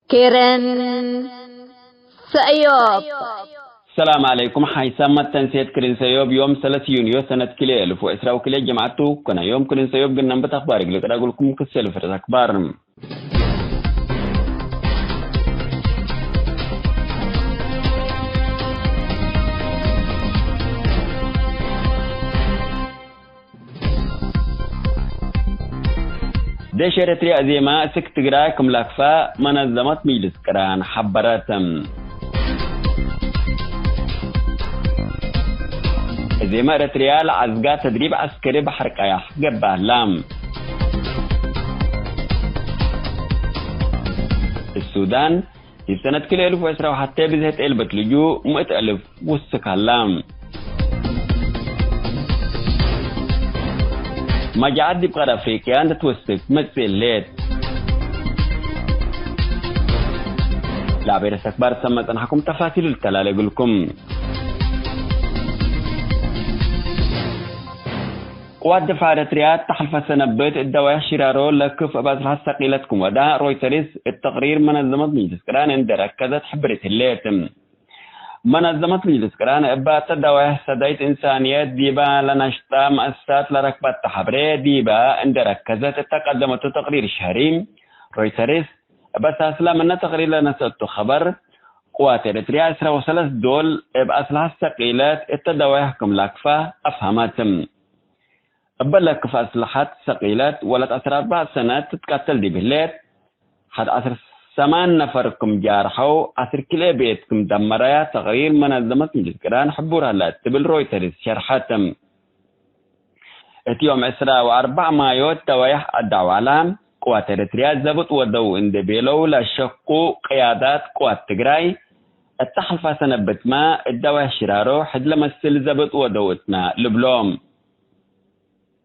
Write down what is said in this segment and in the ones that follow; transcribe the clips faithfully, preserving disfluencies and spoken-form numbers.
ክርን ሰእዮብ። ሰላም ዐለይኩም። ሓይሳም መተንሴት ክርን ሰእዮብ ዮም ሰለስ ዩንዮ ሰነት ክልኤ እልፍ ወዕስራ ወክልኤ ጀምዐት ቱ። ከነ ዮም ክርን ሰእዮብ ግነንበት አክባር እግል ቅዳጉልኩም ክሰል ፍረት አክባር። ዴሽ ኤረትርያ እዜማ እስክ ትግራይ ክም ለክፋ መነዘመት ምጅልስ ቅራን ሐበረት። እዜማ ኤረትርያ ለዐዝጋ ተድሪብ ዐስከሪ በሐር ቀያሕ ገብአ ህላ። እሱዳን ዲብ ሰነት ክልኤ እልፍ ወዕስራ ወሐቴ ብዝህት ኤልበት ልጁእ ምእት እልፍ ውስክ ሀላ። መጃዐት ዲብ ቀር አፍሪቅያ እንዴ ትወስክ መጽእ ህሌት። ለአቤ ርእስ አክባር ሰመ ጸንሐኩም ተፋሲል ልተላሌ እግልኩም። ቅዋት ድፋዕ ኤረትርያ ተሐልፈ ሰነብት እት ደዋይሕ ሽራሮ ለክፍ እብ አስልሐት ሰቂለት ክም ወዳ ሮይተርስ እት ተቅሪር መነዘመት ምጅልስ ቅራን እንዴ ረከዘት ሕብርት ህሌት። መነዘመት ምጅልስ ቅራን እበ አተ ደዋይሕ ሰዳይት እንሳንየት ዲበ ለነሽጣ መአሰሳት ለረክበተ ሐብሬ ዲበ እንዴ ረከዘት እተ ቀደመቱ ተቅሪር ሸህሪ፣ ሮይተርስ እብ አሳስለ ምነ ተቅሪር ለነሰአቱ ኸበር፣ ቅዋት ኤረትርያ ዕስራ ወሰለስ ዶል እብ አስልሐት ሰቂለት እተ ደዋይሕ ክም ለክፋ አፍሀመት። እበ ለክፍ አስልሐት ሰቂለት ወለት ዐስር አርበዕ ሰነት ትትቀተል ዲብ ህሌት፣ ሐድ ዐስር ሰማን ነፈር ክም ጃርሐው፣ ዐስር ክልኤ ቤት ክም ደመረያ ተቅሪር መነዘመት ምጅልስ ቅራን ሕቡር ሀላ ትብል ሮይተርስ ሸርሐት። እት ዮም ዕስራ ወአርበዕ ማዮ ደዋይሕ አዳዋላ፣ ቅዋት ኤረትርያ ዘብጥ ወደው እንዴ ቤለው ለሸኩ ቅያዳት ቅዋት ትግራይ፣ እተ ሐልፋ ሰነብትመ እት ደዋይሕ ሽራሮ ሕድ ለመስል ዘብጥ ወደው እትነ ልብሎ።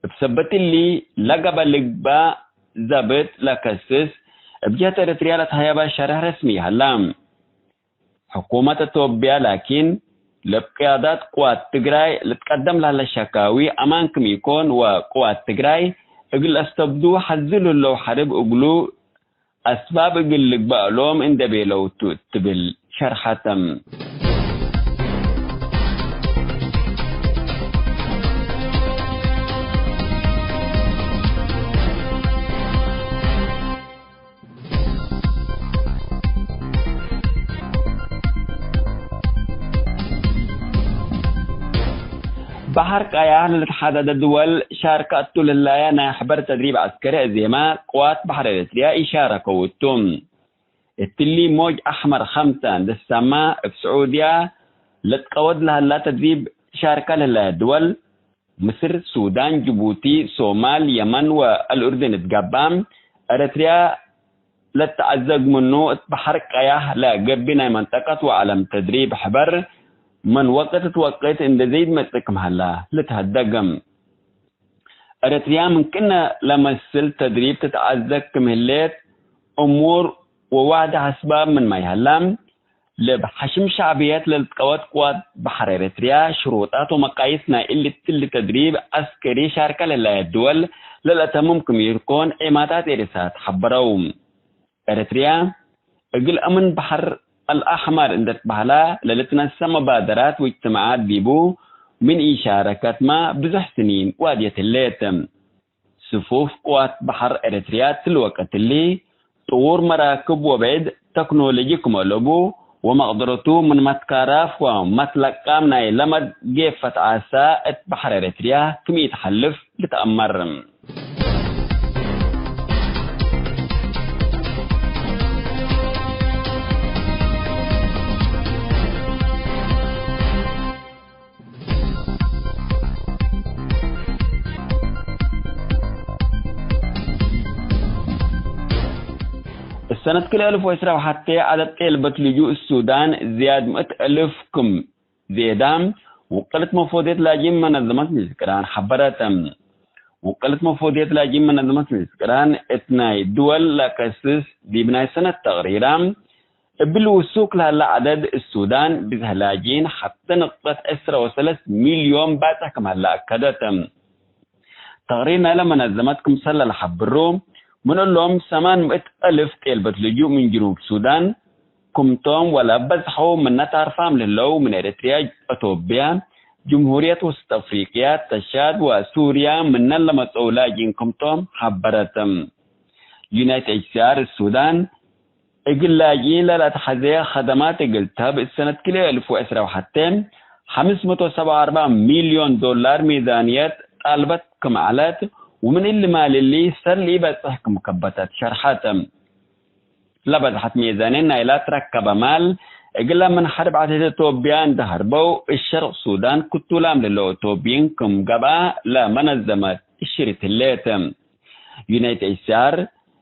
እብ ሰበት እሊ፣ ለገብአ ልግበእ ዘብጥ ለከስስ እብ ጀህት ኤረትርያ ለትሀየበ ሸርሕ ረስሚ ሀላ። ሕኩመት አቶብያ ላኪን፣ ለእብ ቅያዳት ቅዋት ትግራይ ልትቀደም ለሀለ ሸካዊ አማን ክም ኢኮን ወቅዋት ትግራይ እግል አስተብዱ ሐዝል ህለው ሐርብ እግሉ አስባብ እግል ልግበእ እሎም እንዴ ቤለው ቱ ትብል ሸርሐተ። በሐር ቀያሕ ለልትሓደደ ድወል ሻርከ እቱ ለህላየ ናይ ሕበር ተድሪብ ዐስከሪ እዜመ ቅዋት በሐር ኤረትርያ ኢሻረከው እቱ። እትሊ ሞጅ አሕመር ሐምሰ እንዴ ትሰመ፣ እብ ስዑድያ ለትቀወድ ለሀላ ተድሪብ ትሻርከ ለህላየ ድወል፣ ምስር፣ ሱዳን፣ ጅቡቲ፣ ሶማል፣ የመን ወአልኡርድን እት ገብአ፣ ኤረትርያ ለተአዘግ ምኑ እት በሐር ቀያሕ ለገብእ ናይ መንጠቀት ወዐለም ተድሪብ ሕበር ምን ወቅት እት ወቅት እንዴ ዘይድ መጽእ ክም ሀላ ልትሀደግ። ኤረትርያ ምን ክእነ ለመስል ተድሪብ ትትአዘግ ክም ህሌት እሙር ወዋህደ አስባብ ምንመ ይሀላ፣ ለእብ ሐሽም ሸዕብየት ለልትቀወት ቅዋት በሐር ኤረትርያ ሽሩጣት ወመቃይስ ናይ እሊ እትሊ ተድሪብ ዐስከሪ ሻርከ ለህላየት ድወል ለልአተምም ክም ኢኮን ዔማታት ኤሪሳት ሐበረው። ኤረትርያ እግል አምን በሐር አልአሕመር እንዴ ትበህላ ለልትነሰእ መባደራት ወእጅትማዓት ዲቡ ምን ኢሻረከትመ ብዙሕ ስኒን ዋድየት ህሌት። ስፉፍ ቅዋት በሐር ኤረትርያ እትሊ ወቅት እሊ፣ ጥዉር መራክብ ወብዕድ ተክኖሎጂ ክም አለቡ፣ ወመቅደረቱ ምን መትካራፍ ወመትለቃም ናይ ለመድ ጌፈት ዓሳ እት በሐር ኤረትርያ ክም ኢተሐልፍ ልትአመር። እሰነት ክልኤ እልፍ ወዕስራ ወሐቴ ዐደድ ጤልበት ልጁእ ሱዳን ዝያድ ምእት እልፍ ክም ዜዳ፣ ውቅልት መፎድየት ላጅን መነዘመት ምጅልስ ቅራን ሐበረት። ውቅልት መፎድየት ላጅን መነዘመት ምጅልስ ቅራን እት ናይ ድወል ለከስስ ዲብ ናይ ሰነት ተቅሪራ፣ እብል ውሱክ ለሀለ ዐደድ እሱዳን ብዝህ ላጅን ሐተ ንቅጠት ዕስራ ወሰለስ ሚልዮን ባጽሕ ክም ሀለ አከደት። ተቅሪር ናይለ መነዘመት ክምሰል ለሐብሩ፣ ምን እሎም ሰማን ምእት አልፍ ጤልበት ልጁእ ምን ጅኑብ ሱዳን ክምቶም ወለበዝሐው ምነ ታርፋም ለህለው ምን ኤረትርያ፣ አቶብያ፣ ጅምሁርየት ውስጥ አፍሪቅያ፣ ተሻድ ወሱርያ ምነን ለመጽአው ላጅኢን ክምቶም ሐበረት። ዩናይት ኤች ሲ አር ሱዳን እግል ላጅኢን ለለአትሐዜ ከደማት እግል ተህብ እት ሰነት ክልኤ እልፍ ወዕስራ ወሐቴ ሐምስ መቶ ሰብዓ ወአርበዕ ሚልዮን ዶላር ሚዛንየት ጣልበት ክም ዐለት፣ ወምን እሊ ማል እሊ ሰር ለኢበጽሕ ክም ከበተት ሸርሐት። ለበዝሐት ሚዛንየት ናይላ ትረከበ ማል፣ እግለ ምን ሐርብ ዐተት ኢትዮጵያ እንደ ሀርበው፣ እሸርቅ ሱዳን ክቱላም ለህለው ኢትዮጵይን ክም ገብአ ለመነዘመት እሽሪት ህሌት። ዩናይት ኤች ሲ አር፣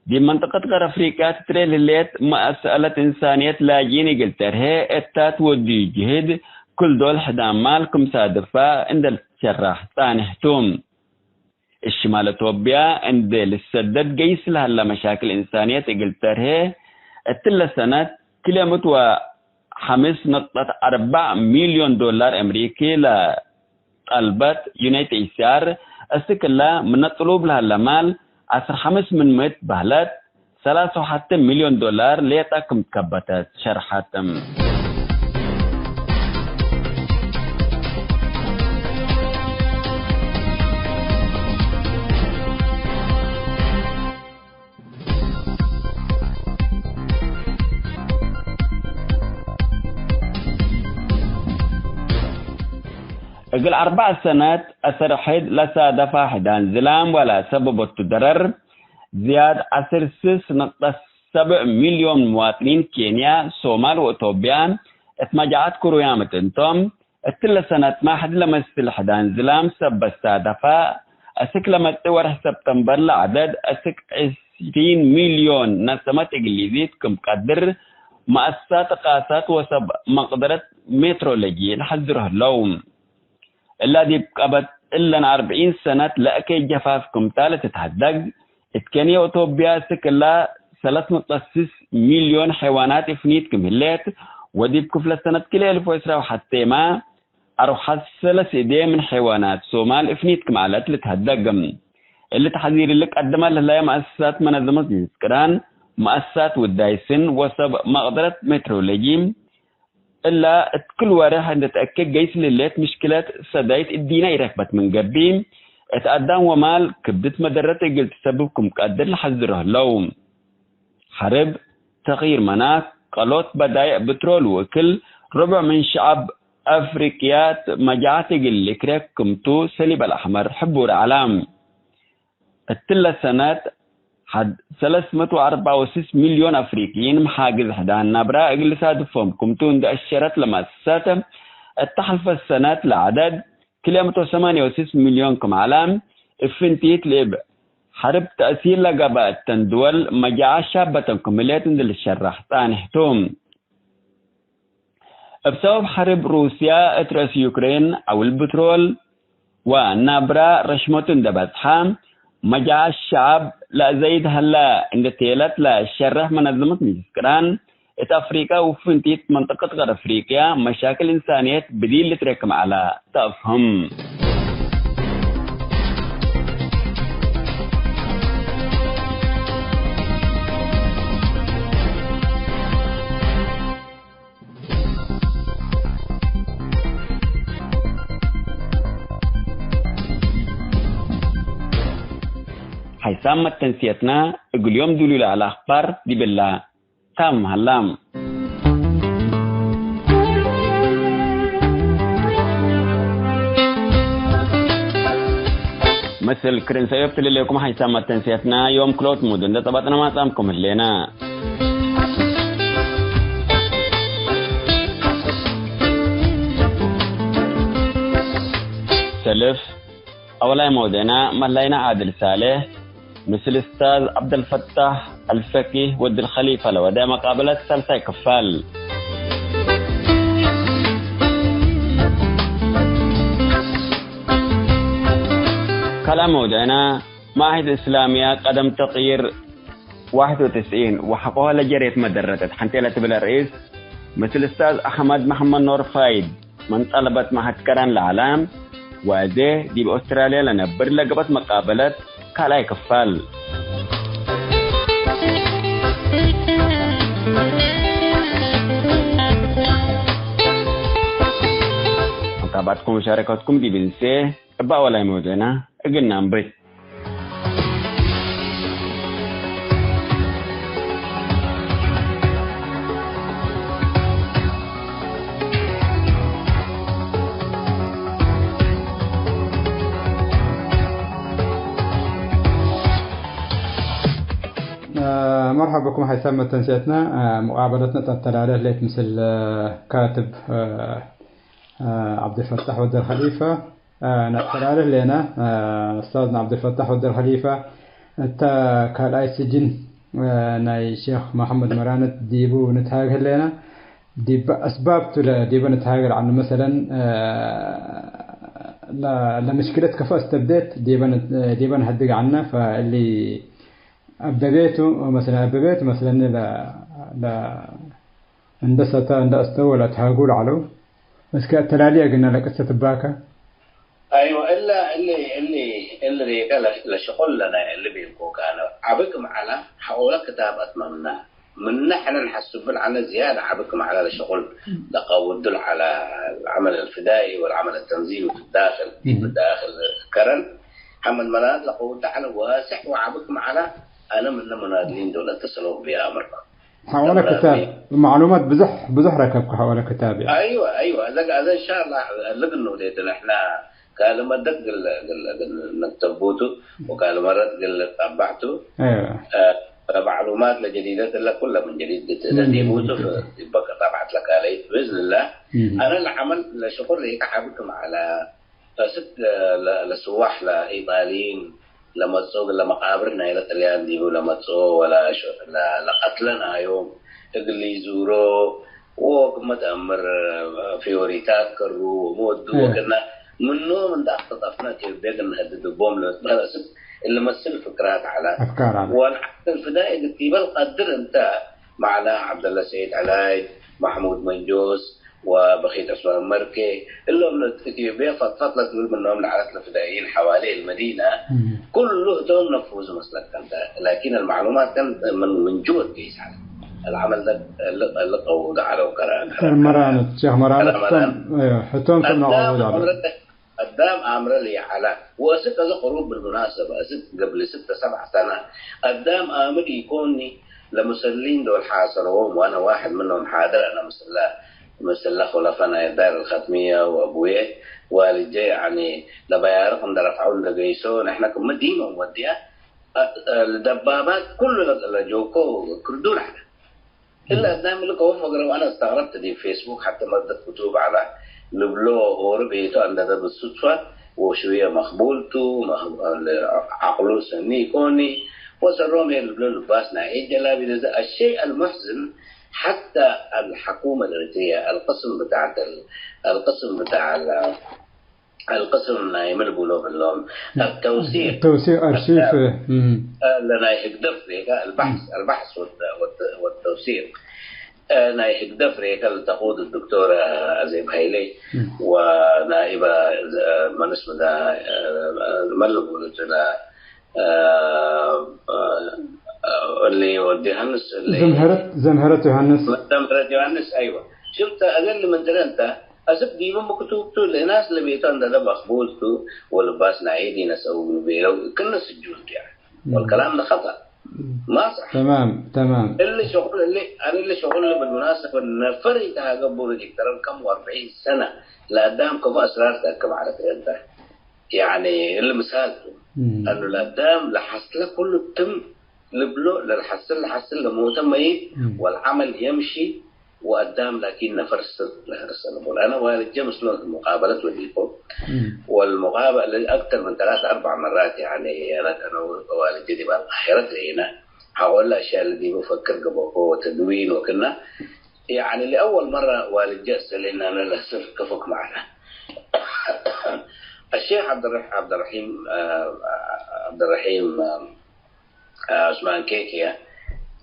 ዲብ መንጠቀት ቀር አፍሪቅያ ትትሬ ለህሌት መአሰአለት እንሳንየት ላጅኢን እግል ተርሄ እታት ወድዩ ጅህድ፣ ክል ዶል ሕዳን ማል ክም ሳድፋ እንደ ልትሸራሕ ጻንሕ ቱ። እሽማል ኢትዮጵያ እንዴ ልሰደድ ገይስ ለሀለ መሻክል እንሳንየት እግል ተርሄ፣ እትለ ሰነት ክልኤ ምእት ወሐምስ ነጥበት አርበዕ ሚልዮን ዶላር አምሪኪ ለጠልበት ዩናይት ኤች ሲ አር፣ እስክ እለ ምነ ጥሉብ ለሀለ ማል ዐስር ሐምስ ምን ምእት በህለት፣ ሰላሳ ወሐቴ ሚልዮን ዶላር ሌጠ ክም ትከበተት ሸርሐት። እግል አርበዕ ሰነት አሰር ሕድ ለሳደፋ ሕዳን ዝላም ወለሰበበቱ ደረር፣ ዝያድ ዐስር ስስ ነጥበት ሰብዕ ሚልዮን ምዋጥኒን ኬንያ፣ ሶማል ወኢትዮጵያ እት መጃዐት ክሩያም እት እንቶም፣ እትለ ሰነትመ ሕድ ለመስል ሕዳን ዝላም ሰበት ሳደፋ፣ አስክ ለመጽእ ወርሕ ሰብተምበር ለዐደድ አስክ ዕስሪን ሚልዮን ነሰመት እግል ኢዚድ ክም ቀድር፣ መአሰሳት እቃሳት ወሰብ መቅደረት ሜትሮሎጂ ለሐዝሮ ህለው። እላ ዲብ ቀበት እለን አርብዒን ሰነት ለእኬ ጀፋፍ ክምታ ለትትሀደግ፣ እት ኬንያ ወኢትዮጵያ እስክ እላ ሰለስ ነጥበት ስስ ሚልዮን ሐይዋናት እፍኒት ክም ህሌት፣ ወዲብ ክፍለ ሰነት ክልኤ እልፍ ወዕስራ ወሐቴመ፣ አርወሐት ሰለስ እዴ ምን ሐይዋናት ሶማል እፍኒት ክም ዐለት ልትሀደግ። እሊ ተሐዚር እሊ ቀድመ ለህለየ መአሰሳት መነዘመት ጅንስ ቅራን፣ መአሰሳት ውዳይ ስን ወሰብ መቅደረት ሜትሮሎጂ፣ እላ እት ክል ወርሕ እንዴ ተአኬ ገይስ ለህሌት ምሽክለት ሰዳይት እዲነ ኢረክበት ምን ገብእ፣ እት አዳም ወማል ክብድት መደረት እግል ትሰብብ ክም ቀድር ለሐዝሮ ህለው። ሐርብ፣ ተቅይር መናክ፣ ቀሎት በዳይዕ ብትሮል ወእክል፣ ርቡዕ ምን ሸዐብ አፍሪቅያ መጃዐት እግል ልክሬ ክምቱ ሰሊብ አልአሕመር ሕቡር ዐለ። እትለ ሰነት፣ ሐድ ሰለስ ምእት ወአርበዕ ወስስ ሚልዮን አፍሪቅይን መሓግዝ ሕዳን ናብራ እግል ልሳድፎም ክምቱ እንዴ አሸረት ለመአሰሰት፣ እተ ሐልፈት ሰነት ለዐደድ ክልኤ ምእት ወሰማንየ ወስስ ሚልዮን ክም ዐለ፣ እብ ፍንቲት ለእብ ሐርብ ተእሲር ለገብአ እተን ድወል መጃዐት ሻበተን ክም ህሌት እንዴ ልትሸራሕ ጻንሕ ቱ። እብ ሰበብ ሐርብ ሩስያ እት ርእስ ዩክሬን ዐውል ብትሮል ወናብራ ረሽመቱ እንዴ በጽሐ፣ መጃዐት ሸዐብ ለአዘይድ ሀለ እንዴ ቴለት ለሸርሕ መነዘመት ምጅልስ ቅራን፣ እት አፍሪቀ ወፍንቲት መንጠቀት ቀር አፍሪቅያ መሻክል እንሳንየት ብዲል ልትረክም ዐለ ተአፍህም። ሐይሳም መተንስየትና እግል ዮም ዱሉይ ለዐለ አኽባር ዲብላ። ታም ሀላም። ምስል ክርን ሰእዮብ ትልሌኩም ሐይሳም መተንስየትና ዮም ክሎት ሙድ እንደ ጸበጥነ ማጻምኩም ህሌና። ሰልፍ አወላይ መውደና መላይና ዓድል ሳልሕ፣ ምስል እስታዝ ዐብደልፈታሕ አልፈቂህ ወድ አልኸሊፈ ለወደ መቃበለት ሳልሳይ ክፋል። ካልአ መውደዕና፣ መዓህድ እስላምያ ቀደም ተቅይር ዋሕድ ወትስዒን ወሐቆሀ ለጀሬት መደረት እት ሐንቴ ለትብል ርኢስ፣ ምስል እስታዝ አሕመድ መሐመድ ኖር ፋይድ፣ ምን ጠለበት መዐህድ ቀረን ለዐለ፣ ወአዜ ዲብ ኦስትራልያ ለነብር ለገብአት መቃበለት ካልኣይ ክፋል። ባትኩም ወሻረከትኩም ዲብ እንሴ እበ አወላይ መውዱዕና እግል ነአንብት። መርሐበ ብኩም ሐይሳም መተንሴትነ። ሙቃበለትነ ተተላሌ ህሌት ምስል ካትብ ዐብደልፈታሕ ወደር ኸሊፈ ነተላሌ ህሌነ። ኡስታዝነ ዐብደልፈታሕ ወደር ኸሊፈ፣ እተ ካልኣይ ስጅን ናይ ሼክ መሐመድ መራነት ዲቡ ንትሃግ ህሌነ። ዲበ አስባብ ቱ ለዲበ ንትሃገር ዐነ። መሰለን፣ ለ-፣ ለምሽክለት ከፎ አስተብዴት ዲበ ን-፣ ዲበ ነሀድግ ዐነ። ፈእሊ አበቤቱ መሰለን፣ አበቤቱ መሰለን ለ-፣ ለ-፣ እንደ ሰተ፣ እንደ አስተው ወለአትሃጉ ለዐለው። እስከ አተላሊ እግልነ ለቅሰት እባከ። አይወ፣ እለ፣ እሊ፣ እሊ፣ እሊ ሬቀ ለ-፣ ለሽቁል ለነ እሊ ቤልኮ ካነ ዐቢ ክም ዐለ ሐቆለ ክታብ አትመምነ። ምነ ሕነ ነሐስቡ ለዐልነ ዝያድ ዐቢ ክም ዐለ ለሽቁል ለቀውዱ ለዐለ ለዐመል አልፍዳኢ ወለዐመል አተንዚሚ ፊ ዳክል፣ ዲብ ዳክል ከረን ሐመድ መናት ለቀውዱ ለዐለ ዋስዕ ወዐቢ ክም ዐለ፣ አነ ምነ ሙናድሊን ዶል እተሰለው ብየ አምር። ሐወለ ክታብ፣ ማዕሉማት ብዙሕ፣ ብዙሕ ረከብኩ ሐወለ ክታብ። አይወ፣ አይወ፣ አዘ፣ አዘ እንሻአላህ እልግ እንውዴት ንሕና ካልእ መደት ግል፣ ግል፣ ግል ነክተቡቱ ወካልእ መረት ግል ጠባዕቱ። አይወ። አ፣ ማዕሉማት ለጀዲደት እለ ኩለ ምን ጀዲድ ግት እም፣ ዲቡቱ ዲቡቱ። ዲበ ጠባዕት ለካለይት ብእዝንላህ። እም። አነ ለዐመል ለሽቁል ሪከ ዐቢ ክም ዐለ። ፈስክ ለ-፣ ለስዋሕ ለኢጣልይን ለመጽኦ፣ እግል ለመቃብር ናይለ ጥልያን ዲቡ ለመጽኦ ወለ ሸ-፣ ለ-፣ ለቀትለናዮም እግል ኢዙሮ ወክመ ተአምር ፊዮሪታት ከሩ ወመወዱ እህ። ወክነ ምኖም እንደ አክተጠፍነ ኢትዮጵያ እግል ነሀድድ ቦም ለመትበህል እስክ እሊ መስል ፍክራት ዐለ። አፍካር ዐለ። ወአልዓቅል ፍዳኢ እግል ቲበል ቀድር እንተ መዕላ ዐብደለ ሰዒድ ዐላይ፣ መሕሙድ መንጆስ፣ ወበኺት ዑስማን መርኬ፣ እሎም ለእትዮጵየ ፈጥፈጥ ለትብል ምኖም ለዐለት ለፍዳኢይን ሐዋሌ እልመዲነ፣ እም። ኩሉ ህቶም ነፉዙ መስለክ ከንተ፣ ላኪን አልማዕሉማት ከን ምን፣ ምን ጅወት ገይስ ዐለ። አልዐመል ለ-፣ ለ-፣ ለቀውዱ ዐለው ከረ-፣ ከረ-፣ ሸህ መራነት፣ ሸህ መራነት ከረ ህቶም፣ መራን። እዮ፣ ህቶም ክም ነቀውዱ ዐለው። አዳም አምረ ለይዐለ፣ ወእስክ አዜ ቅሩብ ብልሙናሰበ፣ እስክ ገብሊ ስተ ሰብዕ ሰነ፣ አዳም አምር ኢኮኒ፣ ለሙሰሊን ዶል ሓሰረዎም፣ ወአነ ዋሕድ ምኖም ሓድር፣ አነ ምስለ፣ ምስለ ኹለፈ ናይ ዳር አልኸትምየ ወአቡዬ፣ ዋልጄ፣ ያኒ፣ ለበያርቅ እንደ ረፍዐው እንደ ገይሶ፣ ንሕነ ክመ ዲኖም ወድያ፣ አ-፣ አ-፣ ለደባባት ኩሉ ለ-፣ ለጆኮ ክርዱን ዐለ። እለ አዳም እሊ ከወፎ ገረው አነ እስተግረብት ዲብ ፌስቡክ ሐቴ መርደት ክቱብ ዐለ ልብሎ ኦሮ ቤቱ አንደደ ብሱድፈ ወሽውየ መክቡል ቱ፣ መክ-፣ ዐቅሉ ሰኒ ኢኮኒ ወሰሮም ህዬ ልብሎ ልባስ ናይ ዒድ ጀላቢ ለዘ። አሸይ አልሙሕዝን ሐታ አልሐኩመ አልኤሪትርየ አልቅስም ብታዕት እል-፣ አልቅስም ብታዕ እል-፣ አልቅስም ናይ ምን ልቡሎ እሎም፣ አተውሲቅ፣ አተውሲቅ አርሺፍ፣ አተ-፣ እም። ለናይ ህግደፍ ሬከ አልባሕስ፣ አልባሕስ ወተ-፣ ወተ-፣ ወተውሲቅ፣ እ፣ ናይ ህግደፍ ሬከ ለተቁድ ዶክቶር አዜብ ሀይሌ እም። ወናኢበ፣ እ፣ መን እስም ዳ፣ እ፣ መን ልቡሎ ለ፣ እ፣ እ፣ እሊ ወዲ ዮሐንስ እሊ ዘምህረት፣ ዘምህረት ዮሐንስ። ዘምህረት ዮሐንስ፣ አይወ። ሽፍተ፣ አዜ እሊ ምን ትረ እንተ፣ አስክ ዲቡ ምክቱብ ቱ፣ ለእናስ ለቤቱ አንዳደ መክቡል ቱ፣ ወልባስ ናይ ዒድ ኢነሰኡ ምን ቤለው፣ ክነ ስጁል ቱ፣ ያኒ። እም። ወልከላም ለኸጠእ። እም። ማ ሰሕ። ተማም፣ ተማም። እሊ ሸቁል፣ እሊ፣ አነ እሊ ሸቁል ብልሙናሰበ ነፈር ኢተሃገቡ ዲክተረን ከም ወአርበዒን ሰነ ለአዳም ከፎ አስራር ተአክብ ዐለት እንተ። ያኒ እሊ ምሳል ቱ። እም። አኑ ለአዳም ለሐስለ ኩሉ ትም ልብሎ፣ ለልሐስል ለሐስል፣ ለሞተ መይት፣ እም። ወልዐመል የምሺ፣ ወአዳም ላኪን ነፈር ስር ለህርሰ ልቡል። አነ ዋልጄ ምስሎም ሙቃበለት ወዲኮ፣ እም። ወልሙቃበለ አክተር ምን ተላት አርበዕ መራት፣ ያኒ፣ አነ፣ አነ ወዋልጄ ዲብ አልቃሂረት ርኢነ፣ ሐቆለ አሽያእ ለዲቡ ፈክር ገብአኮ ወተድዊን ወክና፣ ያኒ፣ ለአወል መረ ዋልጄ አሰሌነ፣ አነ ለስር ከፎክ መዐለ። አሼክ ዐብደረ-፣ ዐብደረሒም፣ አ፣ ዐብደረሒም፣ አ፣ ዑስማን ኬክየ፣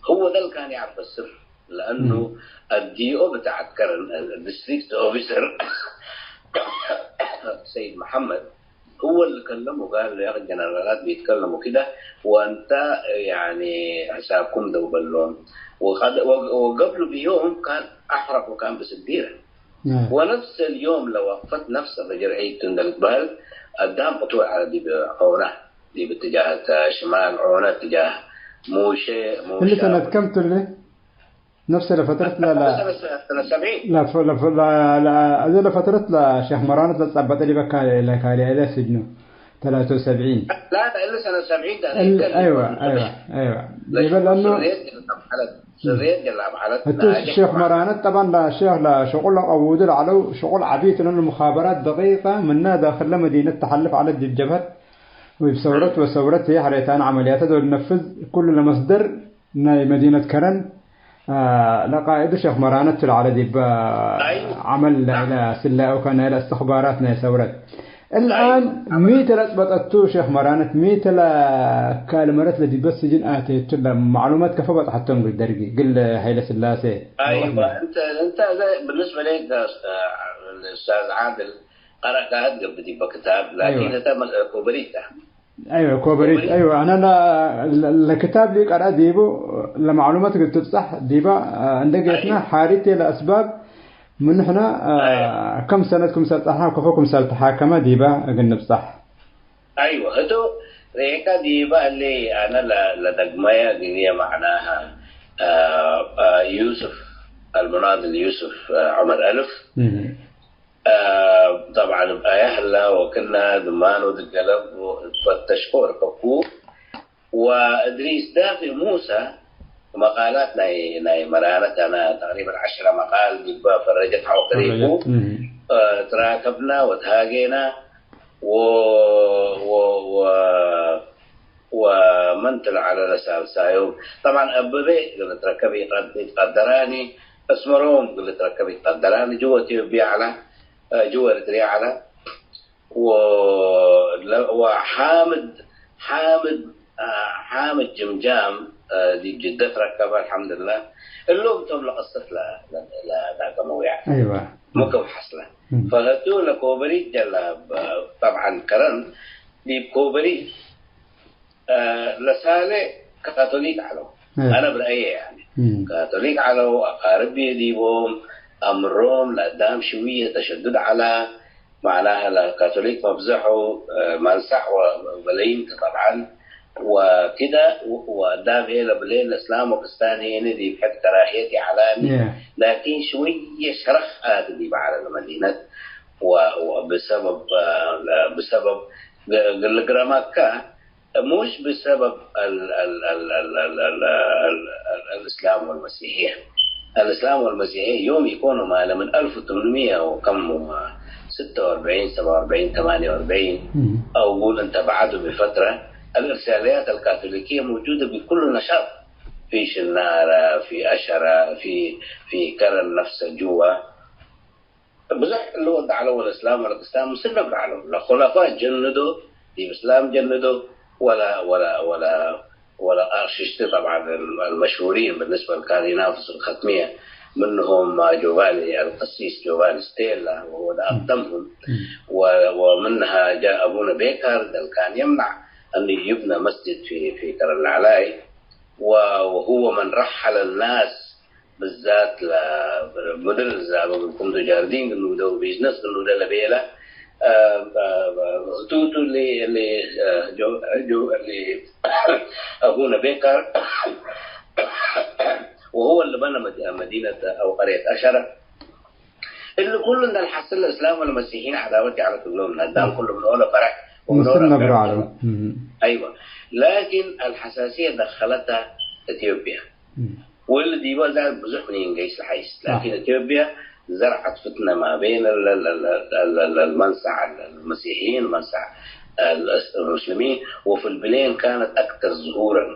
ህወ ደል ካን የዐርፍ ስር፣ ለአኑ እም። አዲኦ ብታዕት ከረን፣ ዲስትሪክት ኦፊሰር ሰይድ መሐመድ፣ ህወ ልከለሙ ጋል፣ ያክ ጀነራላት ቢትከለሙ ክደ፣ ወአንተ፣ ያኒ፣ ሕሳብኩም ደው በሎም። ወቀድ-፣ ወ-፣ ወገብሉ ብዮም ካን አሕረቅ ወካን ብስዲረ። ወነፍስ ልዮም ለወቅፈት ነፍሰ ፈጅር ዒድ እንዴ ልትበህል አዳም ቅቱዕ ዐለ ዲብ ዖነ፣ ዲብ እትጃህ ሽማል ዖነ፣ እትጃህ ሙሼ፣ ሙሼ። እሊ ሰነት ከም ቱ እሊ? ነፍሰ ለፈትረት ለ-፣ ለ-፣ ሰነ ሰብዒን። ለፈ-፣ ለፈ-፣ ለ-፣ ለ-፣ እዘ ለፈትረት ለሼክ መራነት ለጸበጠ ዲበ ካሌ፣ ለካሌ አይለ ስጅኑ ተላተ ወሰብዒን። ላ፣ እሊ ሰነ ሰብዒን ዳለ እል-፣ ይከል አይዋ፣ ይከል አይዋ፣ አይዋ። ለሽቁ ዲበ ለአኑ ስርየት ጀላ በሐለት፣ ስርየት ጀላ በሐለት እቱ ናጅሕ ሼክ መራነት ጠባን ለሼክ ለሸቁል ለቀውዱ ለዐለው ሸቁል ዐቢ ቱ ለአኑ ሙኻበራት ደቂቀ ምነ ዳክል ለመዲነት ተሐልፍ ዐለት ዲብ ጀብሀት ወእብ ሰውረት ወሰውረት ህይ ሐሬታን ዐመልያተ ዶል ነፍዝ ኩሉ ለመስደር ናይ መዲነት ከረን፣ አ፣ ለቃእዱ ሼክ መራነት ቱ ለዐለ ዲብ አይዋ። ዐመል ናም። ናይለ ስላዩ ከናይለ እስትኽባራት ናይ ሰውረት። እልአን አይዋ። ሚ ተ ለጽበጠቱ ሼክ መራነት፣ ሚ ተ ለካል መረት ለዲበ ስጅን አተየቱ ለማዕሉማት ከፎ በጽሐቶም እግል ደርጊ፣ እግል ሀይለ ስላሴ አይዋ። ወአህለ። እንተ፣ እንተ እዘ ብንስበ ለይክ ኡስታዝ ዓድል ቀረእካህ ትገብእ ዲበ ክታብ፣ ላኪን አይዋ። እተ መ-፣ ኮበሪት ተ። አይወ፣ ኮበሪት፣ ኮበሪት። አይወ፣ አነ ለ-፣ ለ-፣ ለክታብ ሊቀርአ ዲቡ ለማዕሉማት እግል ትብጻሕ ዲባ፣ አ፣ እንዴ ጌትና አይወ። ሓሪት ለአስባብ ምን ንሕነ፣ አ፣ አይወ። ከም ሰነት ክምሰል ጸንሐ፣ ከፎ ክምሰል ተሓከመ ዲባ እግል ንብጻሕ። አይወ፣ ህቱ ሬካ ዲባ እሊ አነ ለ-፣ ለደግመየ እግልየ መዕናሃ፣ አ፣ አ፣ ዩስፍ አልሙናድል ዩስፍ፣ አ፣ ዑመር አልፍ። እህ። አ፣ ጠብዓን እብ አያ ህላ ወክና ድማኑ ድገለብ ወእትፈተሽኮ ርከብኩ። ወእድሪስ ዳፊ ሙሳ መቃላት ናይ፣ ናይ መራነት አነ ተቅሪበን ዐሽረ መቃል ዲበ ፈረጀት ሐው ከሪኩ፣ ፈረጀት፣ እም። አ፣ ትራከብና ወትሃጌና ወ-፣ ወ-፣ ወ-፣ ወመን ቱ ለዐለ ለሳልሳዮም። ጠብዓን አበቤ እግል ልትረከብ ኢቀድ-፣ ኢትቀደራኒ፣ አስመሮም እግል ልትረከብ ኢትቀደራኒ፣ ጅወ ኢትዮጵያ ዐለ፣ አ፣ ጅወ ኤሪትርያ ዐለ። ወ-፣ ለ-፣ ወሓምድ፣ ሓምድ፣ አ፣ ሓምድ ጅምጃም፣ አ፣ ዲብ ጅደ ትረከበ፣ አልሐምዱሊላህ። እሎም ቶም ለቅሰት ለ-፣ ለ-፣ ለዳቀመው፣ ያኒ፣ አይዋ። መከም ሐስለ። እም። ፈህቱ ለኮበሪት ጀላ፣ ብ-፣ ጠብዓን ከረን ዲብ ኮበሪት አ፣ ለሳሌ ካቶሊክ ዐለው። እ። አነ ብረአየ፣ ያኒ፣ እም። ካቶሊክ ዐለው፣ አቃርብዬ ዲቦም፣ አምሮም ለአዳም ሽውየ ተሸዱድ ዐላ፣ መዕናሀ ለካቶሊክ መብዘሑ፣ አ፣ መንሰዕ ወበለይንት ጠብዓን፣ ወክደ ወአዳም ህዬ ለብሌን ለእስላም ወክስታን ህዬ ዲብ ሕድ ከራህየት ይዐላኒ፣ የ። ላኪን ሽውየ ሸረክ አቲ ዲብ ዐለ ለመዲነት፣ ወ-፣ ወብሰበብ፣ አ፣ ብሰበብ ግ-፣ ግልግረማካ ሙሽ ብሰበብ አል-፣ አል-፣ አልእስላም ወልመሲሕየ። አልእስላም ወልመሲሕየ ዮም ኢኮኑ ማለ ምን አልፍ ወትምንምየ ወከም ወስተ ወአርበዒን፣ ሰበዐ ወአርበዒን፣ ተማንየ ወአርበዒን፣ እም። አው ጉል እንተ በዐዱ ብፈትረ፣ አልእርሳልያት አልካቶሊክየ መውጁደ ቢኩሉ ነሻጥ ፊ ሽናረ፣ ፊ አሸረ፣ ፊ፣ ፊ ከረን ነፍሰ ጅወ። ብዙሕ እሊ ወድ ዐለው ወለእስላም ወለክስታን ምስል ነብር ዐለው። ለኮላፋ ጀንዶ፣ ዲብ እስላም ጀንዶ፣ ወለ፣ ወለ፣ ወለ፣ ወለ አቅሽሽቲ ጠብዓን አልመሽሁሪን ብንስበ ለካን ይናፍሱ አልከትምየ፣ ምንሁም ጆቫኒ አልቀሲስ ጆቫኒ ስቴላ ወሁወ ለአቅደምህም፣ እም። ወ-፣ ወምንሃ ጃእ አቡነ ቤካር ደልካን የምነዕ አን ዩብነ መስጅድ ፊ፣ ፊ ከረን ለዐላይ፣ ወ-፣ ወሁወ መን ረሐለ ናስ ብዛት ለምድር ዛበ እግልኩም ቱ ጃርዲን ግኑደ ወቢዝነስ ግኑደ ለቤለ፣ አ፣ አ፣ ህቱቱ እሊ፣ እሊ፣ አ፣ ጆ-፣ ጆ-፣ እሊ አቡነ ቤካር ወሁወ እሊ በነ መዲ-፣ መዲነት አው ቀርየት አሸረ። እሊ ኩሉ እንደ ለሐስል ለእስላም ወለመሲሕይን ዐዳወት ጀዐለት እግሎም። ለአዳም እም። ኩሉ ምን ኦለ ፈረዕ ወምን ምስል ኦለ ነብሮ ፈረዕ። ዐለው። እም። አይወ። ላኪን አልሐሳስየ ደኸለታ ኢትዮጵያ። እም። ወእሊ ዲበ ዛድ ብዙሕ ምን ይንገይስ ለሐይስ። ሳሕ። ላኪን ኢትዮጵያ ዘርዐት ፍትነ ማ በይን ለ-፣ ለ-፣ ለ-፣ ለ-፣ ለ-፣ ለመንሰዕ ለመሲሕይን ወመንሰዕ ለሙስሊሚን ወፊ ልብሌን ካነት አክተር ዝሁረን።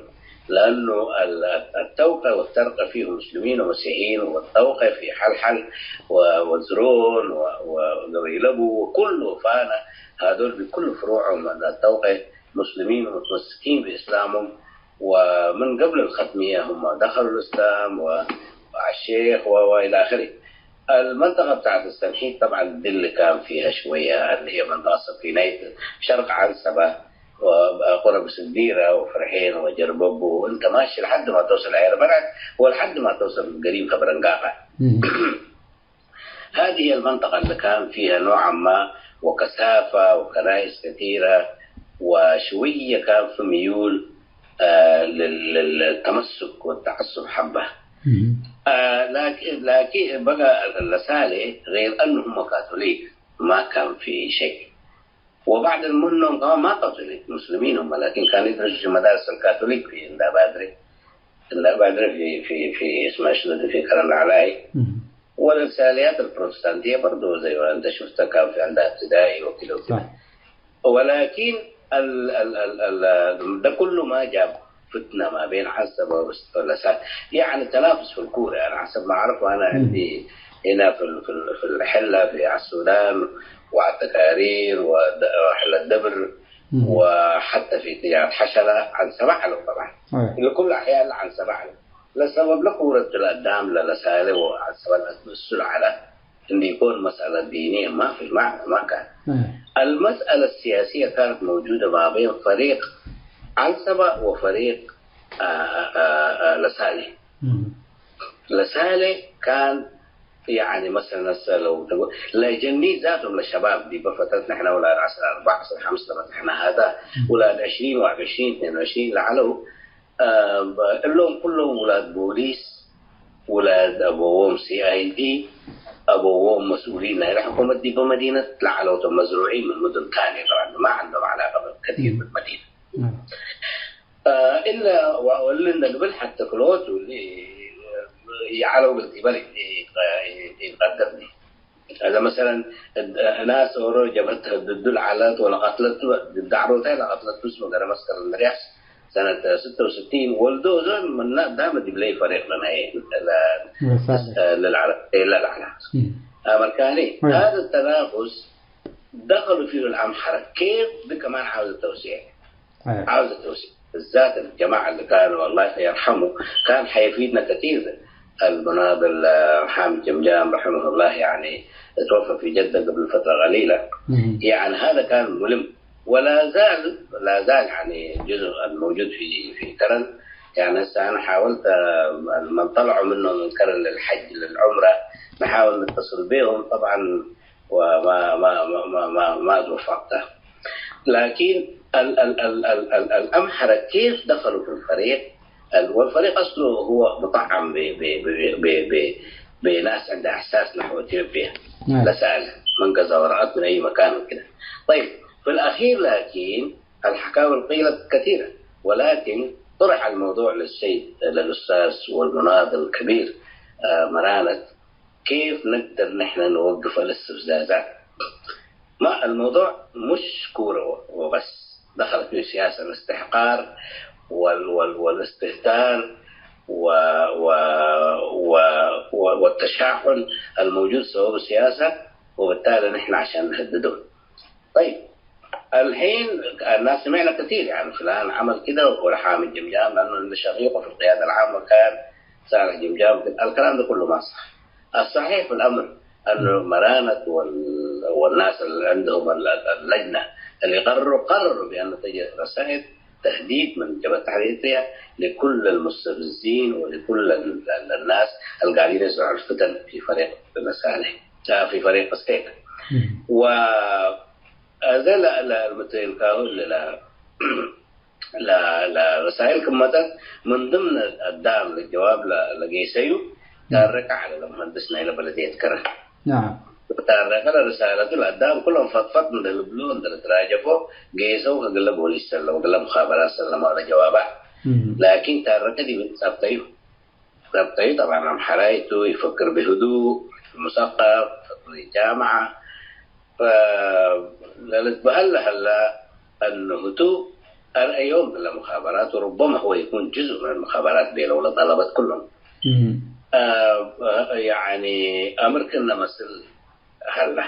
ለአኑ አል-፣ አተውቀ ወተርቀ ፊሁ ሙስሊሚን ወመሲሕይን ወተውቀ ፊ ሐልሐል ወ-፣ ወዝሮን ወ-፣ ወገበይለቡ ወኩሉ ፋነ ሃዶል ቢኩሉ ፍሩዖም ለአተውቀ ሙስሊሚን ወሙትመስኪን ቢእስላሞም። ومن قبل الختمية هم دخلوا الإسلام و-، وعلى الشيخ و-، وإلى آخره. المنطقة بتاعت السنحيت طبعًا دي اللي كان فيها شوية، اللي هي منطقة سفينيت، شرق عنسبة، وقرب سديرة وفرحين وجربب، وانت ماشي لحد ما توصل عير بلد، ولحد ما توصل قريب خبرنقاقة. هذه المنطقة اللي كان فيها نوعا ما وكثافة وكنائس كثيرة، وشوية كان في ميول، آه، لل-، لل-، للتمسك والتعصب حبة. آه، لكن، لكن بقى لسالي غير أنهم كاثوليك، ما كان في شيء. وبعض منهم كمان ما كاثوليك، مسلمين هم، لكن كانوا يدرسوا في مدارس الكاثوليك في إندابادري. إندابادري في، في، في اسمها شنو دي، في كرم العلاي. والرساليات البروتستانتية برضو زي ما أنت شفتها كان في عندها ابتدائي وكده وكده. صح. ولكن ال-، ال-، ال-، ال-، ده كله ما جاب فتنة ما بين عسب ولسان. يعني تنافس في الكورة، يعني حسب ما أعرف، وأنا عندي هنا في ال-، في ال-، في الحلة في، على السودان، وعلى التكارير، وحل الدبر، وحتى في اتجاه حشلة عن سبع له طبعًا. أيوة. إنه كل أحيان عن سبع له. لسبب لكورة الأدام للسالة وعن سبب السلعة له. إن يكون مسألة دينية ما في، ما، ما كان. أيوة. المسألة السياسية كانت موجودة ما بين فريق عنسبة وفريق، آه، آه، آه، لسالة. لسالة كان، يعني، مثلًا، هسه لو تقول، لجني ذاتهم للشباب دي بفترة نحن ولا العصر أربعة، عصر خمسة، نحن هذا، ولاد عشرين، واحد وعشرين، اثنين وعشرين، لعلو، آه، ب-، اللهم كلهم ولاد بوليس، ولاد أبوهم سي آي دي، أبوهم مسؤولين للحكومة دي بمدينة، لعلو مزروعين من مدن ثانية طبعًا، ما عندهم علاقة كثير بالمدينة. نعم. آه، إلا و-، وإلا نقبل حتى كلوت واللي يعلو بالقبل يتقدمني. هذا مثلًا ناس أورو جبهة ضد العلات ولا قتلت ضد عروتها لا قتلت اسمه قال مسكر الرياس سنة ستة وستين. ولدو زول من دام دي بلاي فريق لنا إيه، لا، للعلات، إيه، لا، لا، لا. أمريكاني. هذا التنافس دخلوا فيه الأمحرة. كيف؟ دي كمان عاوز التوسيع. أيوة. عاوز التوسيع. بالذات الجماعة اللي كانوا، الله يرحمه، كان حيفيدنا كثير. المناضل، آه، حامد جمجام رحمه الله، يعني، توفى في جدة قبل فترة قليلة. يعني، هذا كان ملم. ولا زال، لا زال، يعني، جزء الموجود في، في كرن. يعني، هسه أنا حاولت، آه، من طلعوا منه من كرن للحج، للعمرة، نحاول نتصل بهم. طبعًا، وما، ما، ما، ما، ما، ما توفقت. لكن ال-، ال-، ال-، ال-، ال-، الأمحرة كيف دخلوا في الفريق؟ ال-، والفريق أصله هو مطعم ب-، ب-، ب-، ب-، ب-، بناس عندها إحساس نحو إثيوبيا. نعم. لسالة من قزا ورقات من أي مكان وكده. طيب، في الأخير لكن الحكاوي قيلت كثيرة، ولكن طرح الموضوع للسيد، للأستاذ والمناضل الكبير، آه، مرانة، كيف نقدر نحن نوقف الاستفزازات؟ ما الموضوع مش كورة وبس، دخل فيه سياسة الاستحقار وال-، وال-، والاستهتار و-، و-، و-، و-، والتشاحن الموجود سبب السياسة، وبالتالي نحن عشان نهدده. طيب، الحين الناس سمعنا كثير، يعني، فلان عمل كده وهو حامد جمجام، لأنه عنده شقيقه في القيادة العامة كان صالح جمجام. الكلام ده كله ما صح. الصحيح في الأمر أنه مرانة وال-، والناس اللي عندهم ال-، ال-، اللجنة اللي قرروا، قرروا بأن تجد رسائل تهديد من جبهة تحرير إريتريا لكل المستفزين ولكل ال-، ال-، الناس اللي قاعدين يزرعوا الفتن في فريق المسالح، آه، في فريق السيف. و هذا لا، لا، المتين كاهو لا، لا، لا، رسائل كمتت من ضمن الدعم للجواب ل-، لقيسيو، كان ركع على المهندس نايل بلدية كرم. نعم. كان ركع على رسالة الأدام كلهم فضفض من البلون، من التراجفو، قيسو، قال له بوليس سلم، قال له مخابرات سلم على جوابه. لكن كان ركع دي سابتيو. طبعًا، طبعًا، عم حرايته يفكر بهدوء، مثقف، في جامعة. ف-، لنتبهل هلا أنه تو أر-، يوم بالمخابرات، وربما هو يكون جزء من المخابرات دي لو طلبت كلهم. آه، يعني، أمر كنا مثل هلا.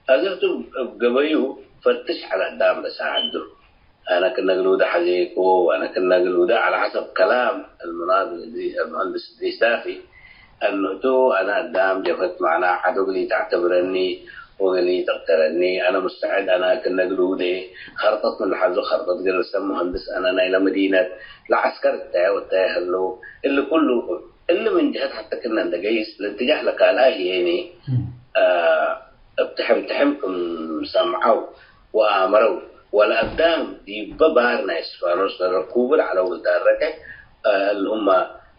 أزرت بقبيو فتش على الدام لساعدو. أنا كنا قلودة حقيقو، وأنا كنا قلودة على حسب كلام المناضل إدريس، المهندس إدريس دافي، أنه تو أنا الدام جفت معنا عدو لي تعتبرني وقلي تقتلني، أنا مستعد، أنا كنا قلودة خرطت من الحزو، خرطت قرسم مهندس، أنا نايلة مدينة، لا عسكر التاي والتاي هلو، اللي كله، اللي من جهة حتى كنا ندقيس، الاتجاه لك على هي يعني. አ፣ እብ ትሕም ትሕም ክም ሰምዐው ወአመረው፣ ወለአዳም ዲበ ባር ናይ እስፋኖስ ለረኩቡ ለዐለው ልዳረገ፣ አ፣ እልሁመ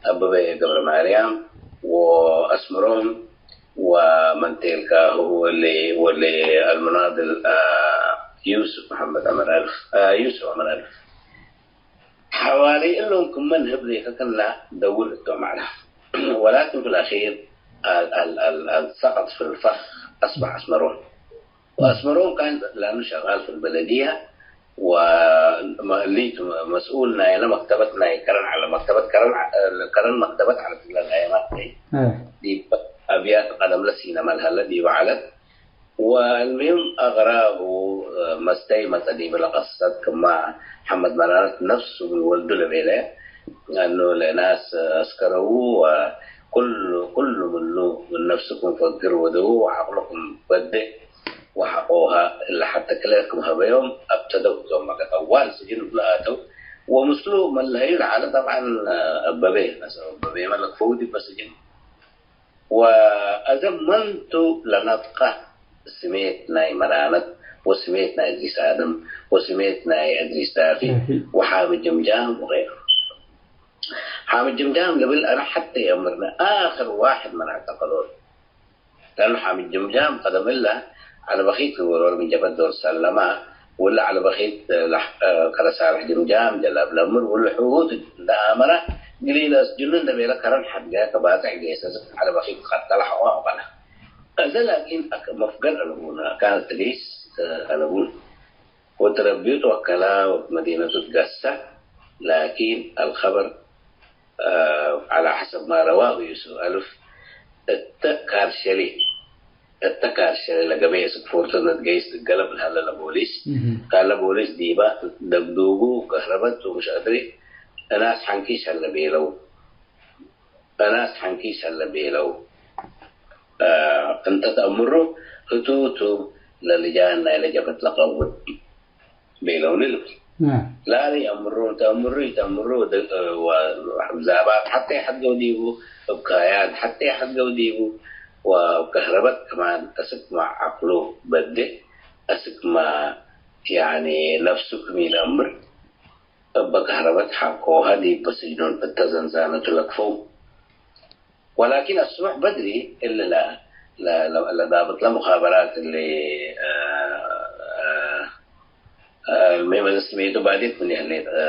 አበበ ገብረማርያም ወአስመሮም ወመንቴልካ ወሌ፣ ወሌ አልሙናድል፣ አ፣ ዩሱፍ መሐመድ ዐመር አልፍ፣ አ፣ ዩሱፍ ዐመር አልፍ። ሐዋሊ እሎም ክመ ንህብ ሌከ ክና ደውር እቶም ዐለ። ወላኪን ፊ ለአኺር አል-፣ አል-፣ አል-፣ አልሰቀጥ ፊ ልፈኽ አስበሕ አስመሮም። ወአስመሮም ካን ለአኑ ሸቃል ፊ ልበለድየ ወመ-፣ እሊቱ መስኡል ናይለ መክተበት ናይ ከረን ዐለ። መክተበት ከረን ዐ-፣ ከረን መክተበት ዐለት እግለ ለአየማት ነይ። እ። ዲብ አብያት ቀደም ለሲነመ ለሀለ ዲበ ዐለት። ወአልሙሂም አቅራሁ መስተይመተ ዲብለ ቀሰት ክማ ሐመድ መራረት ነፍሱ ምን ወልዱ ለቤለ፣ ለአኑ ለእናስ አስከረዉ ወኩሉ፣ ኩሉ ምኑ ምን ነፍስኩም ፈግር ወደዉ ወዐቅልኩም በዴ ወሐቆሃ እለ ሐተ ክለ ክም ሀበዮም አብተደው እቶም መገጠዋል ስጅን እግሉ አተው ወምስሉ መለሀዩ ለዐለ ጠብዐን አበቤ ነሰ አበቤመ ለክፈዉ ዲበ ስጅን። ወአዘ መንቱ ለነጥቀ ስሜት ናይ መራነት ወስሜት ናይ እዚስ አድም ወስሜት ናይ እዚስ ዳፊ ዳፊ። ወሓምድ ጅምጃም ወገይሩ። ሓምድ ጅምጃም ልብል አነ ሐቴ የአምርነ አክር ዋሕድ ምን አዕተቀሎ። ለአኑ ሓምድ ጅምጃም ቀደም እለ ዐለ በኺት ልወሮር ምን ጀበት ዶር ሰለማ፣ ወለ ዐለ በኺት ለሕ-፣ ከረ ሳልሕ ጅምጃም ጀላብ ለምር፣ ወለ ሕሁት እንደ አመረ፣ ግሊ ለአስጅኑ እንደ ቤለ ከረን ሐድገ ከባጽዕ ጌሰ ዐለ በኺት ቀተለ ሐቆ አቅበለ። አዘ ላኪን አክ-፣ መፍገር አለቡነ፣ ካነት ትጌስ አለቡን። ወትረብዩ ትወከላ ወመዲነቱ ትገሰ፣ ላኪን አልከበር ዐለ ሐሰብ ማ ረዋሁ ዩሱፍ አልፍ፣ እተ ካርሸሊ፣ እተ ካርሸሊ ለገበየ ስክፎርቱ ነትገይስ ትገለብ ለሀለ ለቦሊስ፣ እህ። ካለ ቦሊስ ዲባ ደግዱጉ ከህረበት ወምሽ አድሪ እናስ ሐንኪሽ ሀለ ቤለው። እናስ ሐንኪሽ ሀለ ቤለው። አ፣ እንተ ተአምሩ ህቱ ቱ ለልጃን ናይለ ጀበት ለቀውድ ቤለውኒ ልብል። ናም። ላሊ አምሩ፣ ተአምሩ ኢተአምሩ፣ ደ-፣ ወ-፣ ዛባት ሐቴ ሐድገው ዲቡ፣ እብ ካያት ሐቴ ሐድገው ዲቡ፣ ወእብ ከህረበት ከማን አስክ ማ ዐቅሉ በዴ፣ አስክ ማ፣ ያኒ፣ ነፍሱ ክም ኢለአምር፣ እበ ከህረበት ሐቆሀ ዲብ በስጅኖን እተ ዘንዛነቱ ለክፈው። ወላኪን አስቡሕ በድሪ እሊ ለ-፣ ለ-፣ ለ-፣ ለዳብጥ ለሙኻበራት እሊ፣ አ፣ አ፣ አ፣ ሜመ ስሜቱ ባዴት ምን ያህሌት፣ አ፣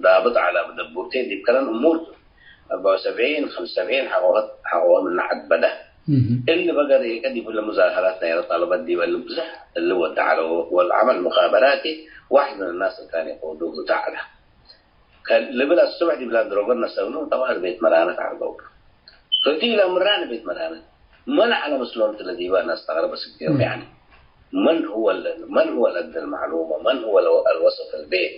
ዳብጥ ዐለ ደቡብቴ ዲብ ከረን እሙር ቱ። አርበዓ ወሰብዒን፣ ሐምሳ ወሰብዒን ሐቆሀት፣ ሐቆሀ ምነ ዐድ በደ። እህ። እሊ በገር ኤቀ ዲብ ለሙዛሀራት ናይለ ጠለበት ዲብ እሊ ብዞሕ እሊ ወደ ዐለው ወለዐመል ሙኻበራቲ ዋሕድ ምን ናስ ካን የቆዱሁ ተዐለ። ከ-፣ ልብል አስበሕ ዲብ ላንድሮቨር ነሰእኑ፣ ጠብዐን ቤት መራነት ዐርገው። ህቱ ኢለአምራኒ ቤት መራነት። መን ዐለ ምስሎም ትለ ዲበ ነስተቅርብ እስክ ዮም፣ እም። ያኒ። መን ሁወ ለ-፣ መን ሁወ ለአደ ልማዕሉመ? መን ሁወ ለ-፣ አልወሰፍ አልቤት?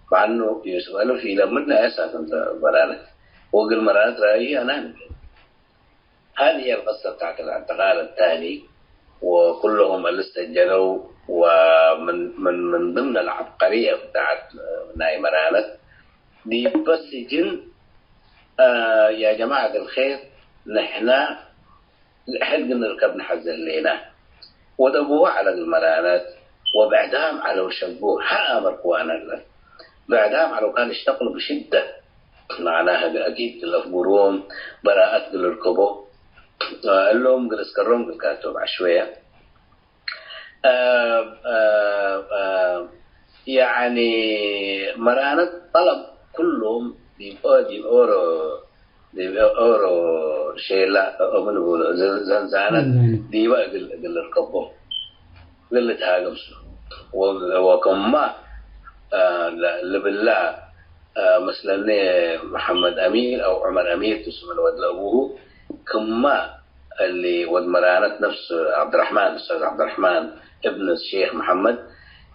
መዐኑ ዩስፍ አልፍ ኢለአምርኒ አየ ሳክን ተ መራነት። ወእግል መራነት ረአዩ አነ። هذه القصة بتاعت الاعتقال التالي، وكلهم اللي استجنوا، ومن، من، من ضمن العبقرية بتاعت ناي مرانت، دي بس سجن، آه، يا جماعة الخير، نحنا ሕድ እግል ንርከብ ነሐዜ ህሌነ። ወደቡሁ ዐለ እግል መራነት ወብዕዳም ዐለ ወሸግቡ ሐር አመር ክዋነ እለ። ብዕዳም ዐለው ካን እሽተቅሉ ብሽደት መዕናህ እግል አኪድ እግል አፍጉርዎም በራአት እግል ልርከቦ እሎም እግል እስከሮም እግል ካቶም ዐሽወየ። አ፣ አ፣ አ፣ ያኒ መራነት ጠለብ ኩሉም ዲብ ኦ-፣ ዲብ ኦሮ፣ ዲብ ኦሮ ሼላ ምን ብሎ ዘ-፣ ዘንዛነት ዘንዛነት። ዲበ እግል፣ እግል ልርከቦ እግል ልትሃገምሱ ወ-፣ ወከማ፣ አ፣ ለ-፣ ልብላ አ፣ መስለኒ መሐመድ አሚር አው ዑመር አሚር ቱ ስመ ለወድ ለአቡሁ ክማ እሊ ወድ መራነት ነፍስ ዐብድረሕማን፣ ኡስታዝ ዐብድረሕማን እብን ሼክ መሐመድ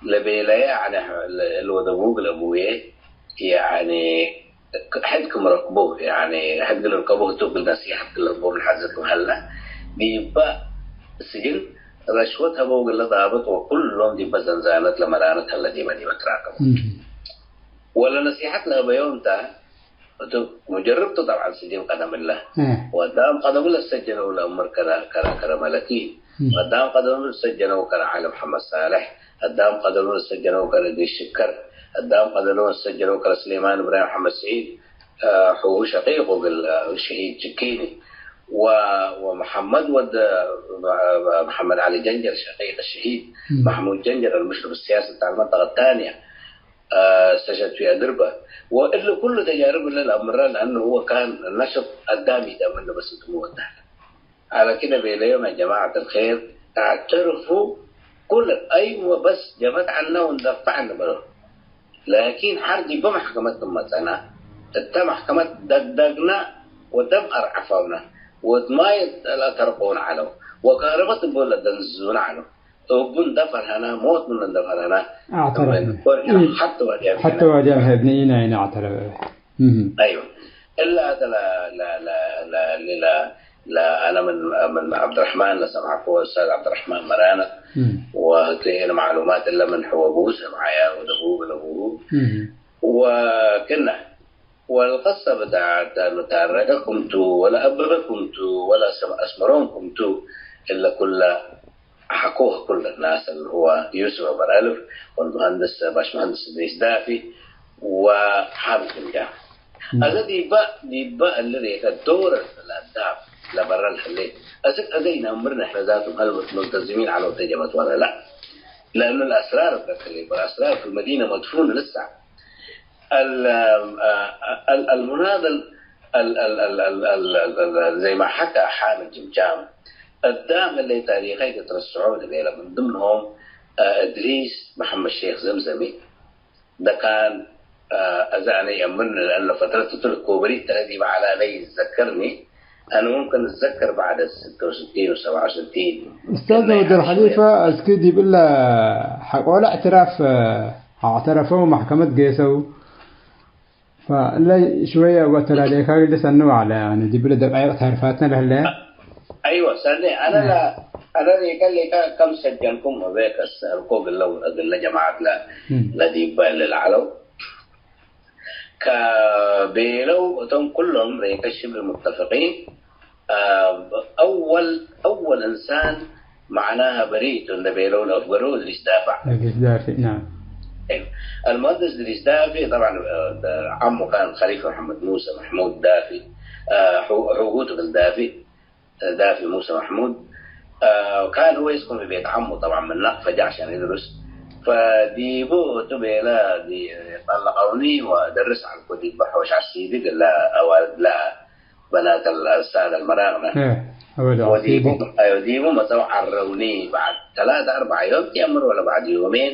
ለቤለየ፣ ያኒ፣ ለ-፣ ለወድ አቡሁ ለአቡዬ፣ ያኒ፣ ሕድ ክም ረክቡ፣ ያኒ፣ ሕድ እግል ርከቡ ህቱ እግል ነሲሐት እግል ልቡ ምን ሐዘ ክም ሀለ፣ ዲበ ስጅን ረሽወት ሀበው እግል ለዳብጥ ወኩሎም ዲበ ዘንዛነት ለመራነት ሀለ ዲመ ዲመ ትራከቡ። እም። ወለነሲሐት ለሀበዮም ተ፣ እቱ ሙጀርብ ቱ ጠብዓን ስጅን ቀደም እለ። እህ። ወአዳም ቀደሙ ለሰጀነው ለእምር ከረ-፣ ከረ-፣ ከረ መለኪ። እህ። ወአዳም ቀደሙ ለሰጀነው ከረ ዐሊ መሐመድ ሳልሕ። አዳም ቀደሙ ለሰጀነው ከረ እድሪስ ሽከር። አዳም ቀደሙ ለሰጀነው ከረ ስሌማን እብራሂም መሐመድ ስዒድ። አ፣ ሑሁ ሸቂቁ እግል ሸሂድ ችኪኒ። ወ-፣ ወመሐመድ ወድ መሐመድ ዐሊ ጀንጀር ሸቂቅ ሸሂድ እህ። መሕሙድ ጀንጀር አልሙሽሪፍ ሲያሲ ታ አልመንጠቀ ታንያ። አ፣ እስተሸህድ ፊ አድርበ። ወእሊ ኩሉ ተጃርብ እለ ለአምረ ለአኑ ሁወ ካን ነሽጥ አዳሚ ተ ምነ በስ እቱ ወዳለ። ዐለ ክደ ቤለዮም ያ ጀማዐት አልኼር፣ አዕተርፉ ኩለ፣ አይወ በስ ጀበት ዐልነ ወንደፈዕ ንበሎ። ላኪን ሐር ዲበ መሕከመት ክም መጸና፣ እተ መሕከመት ደግደግነ ወደም አርዐፈውነ ወድማይ ለአተርቆነ ዐለው ወካህረበት እቦ ለደንዝዙነ ዐለው። እቡ እንደ ፈርሀና፣ ሞት ምኑ እንደ ፈርሀና፣ አዕተረፍነ። እብ ንኮር ኢ፣ ሐተ ዋድያም ሐተ ሄና። ዋድያም ሄድነ ኢና፣ ኢና አዕተረፍ። እህ። አይወ። እለ አተ ለ-፣ ለ-፣ ለ-፣ ለ-፣ ለ-፣ ለ-፣ አነ ምን፣ ምን ዐብደረሕማን ለሰምዐኮ፣ ኡስታዝ ዐብደረሕማን መራነ፣ እህ። ወህቱ ሄነ ማዕሉማት እለ ምን ሕወቡ ሰምዐያ ወደቡብ ለቡቡ። እህ። ወክነ ወልቀሰ ብታዕት ለታረቀ ክምቱ ወለአበበ ክምቱ ወለአስመሮም ክምቱ እለ ኩለ ሐቆህ ኩለ ናስ አልሁወ ዩስፍ አበር አልፍ ወልመሀንድስ ባሽ መሀንድስ እድሪስ ዳፊ ወሓምድ ፍንጃን። እም። አዜ ዲበ፣ ዲበ እሊ ሬከ ዶር ለአዳም ለበረ ለህሌት። አስክ አዜ ኢነአምር ንሕነ ዛቱ ሀል ሙልተዝሚን ዐለው ተጀመት ወለ ላ። ለአኑ ለአስራር በክሌ ወለአስራር ፊ መዲነ መድፉን ልሳ። ال-، ال-، المناضل ال-، ال-، ال-، ال-، ال-، ال-، ال-، زي ما حكى حامد جمجام، አዳም እለ ታሪኸይ ትትረስዖ ለቤለ ምን ድምንሆም፣ አ፣ እድሪስ መሐመድ ሼክ ዘምዘሚ። ደካን፣ አ፣ አዜ አነ የአምርን ለእነ ፈትረት እቱ ለኮበሪት ተለ ዲበ ዐለ ለይዘከርኒ፣ አነ ሙምክን እዘከር በዐድ ስተ ወስቲን ወሰብዐ ወስቲን። ኡስታዝ ወደል ሐሊፈ፣ እስኪ ዲብ እለ ሐቆለ እዕትራፍ፣ አ፣ አዕተረፈው መሕከመት ጌሰው፣ ፈእለ ሽወየ ወተላሌካ ግዲ ሰኒ ወዐለ፣ ያኒ ዲብለ ደቃይቅ ተህርፋትነ ለህለ። አይወ፣ ሰኒ፣ አነ ለ-፣ አነ ሌከ፣ ሌከ ከም ሰጀንኩም እቤ ከሰአልኮ እግለ፣ እግለ ጀማዐት ለ-፣ እም። ለዲበ እለ ለዐለው ከቤለው እቶም ኩሎም ሌከ ሽብህ ሙተፍቂን። አ፣ አወል፣ አወል እንሳን መዕናሀ በሪእ ቱ እንዴ ቤለው ለአፍገረው እድሪስ ዳፍዕ። እድሪስ ዳፍዕ፣ ናም። አልሙሀንድስ እድሪስ ዳፍዕ፣ ጠብዓን፣ አ፣ ዐሙ ካን ከሊፈ መሐመድ ሙሰ መሕሙድ ዳፍዕ፣ አ፣ ሑ-፣ ሑጉ ትብል ዳፍዕ፣ ዳፍዕ ሙሰ መሕሙድ፣ አ፣ ካን ሁወ ይስኩን ፊ ቤት ዐሙ፣ ጠብዓን፣ ምን ነቅፈ ጀዕ ዐሻን ይድሩስ። ፈዲቡ እቱ ቤለ፣ ዲ-፣ ጠለቀውኒ ወደርስ ዐልኩ ዲብ ሐወሽ ዐሲዲ እግለ አዋልድ ለሀ። በናት አልሳድ አልመራቅነ። እህ፣ አወል ወዲቡ፣ ዐሲዲ። አዮ፣ ዲቡ መጸው ዐረውኒ። በዐድ ተላተ አርበዕ ዮም ትአምር ወለ በዐድ ዮሜን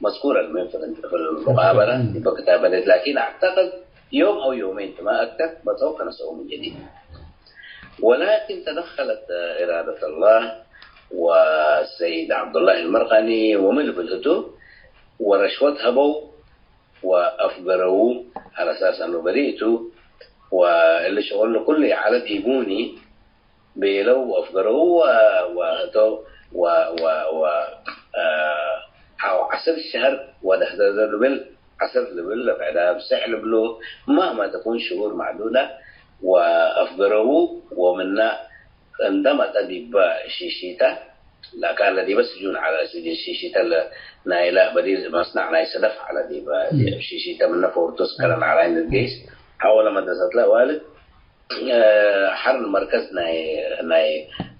መዝኩር አልሙሂም ፊ፣ ፊ ልሙቃበለ፣ እህ። ዲበ ክታብ በሌት፣ ላኪን አዕተቅድ ዮም አው ዮሜን ትማ አክተር መጸው ከነሰኡ ምን ጀዲድ። ወላኪን ተደኸለት ኢራደት አላህ ወሰይድ ዐብዱላህ አልመርቀኒ ወምን ልብል ህቱ ወረሽወት ሀበው ወአፍገረዉ ዐለ አሳስ አኑ በሪእ ቱ፣ ወእሊ ሸቁል ኩሉ ይዐለ ዲቡኒ ቤለው ወአፍገረዉ ወ-፣ ወህቶ ወ-፣ ወ-፣ ወ-፣ አ፣ ሐው ዐስር ሸህር ወደህደደ ልብል፣ ዐስር ልብል ለፍዕዳብ ሰዕ ልብሉ፣ ማማ ተኩን ሽሁር ማዕዱዳ ወአፍገረዉ ወምና እንደ መጠ ዲበ ሺሺተ፣ ለካለ ዲበ ስጁን ዐለ፣ ስጅን ሺሺተ ለ-፣ ናይለ በዲር መስነዕ ናይ ሰደፍ ዐለ ዲበ እም። ሺሺተ ምነ ፎርቱስ ከረን ዐለ ንርጌስ ሐወለ መድረሰት ለአዋልድ፣ አ፣ ሐር መርከዝ ናይ፣ ናይ፣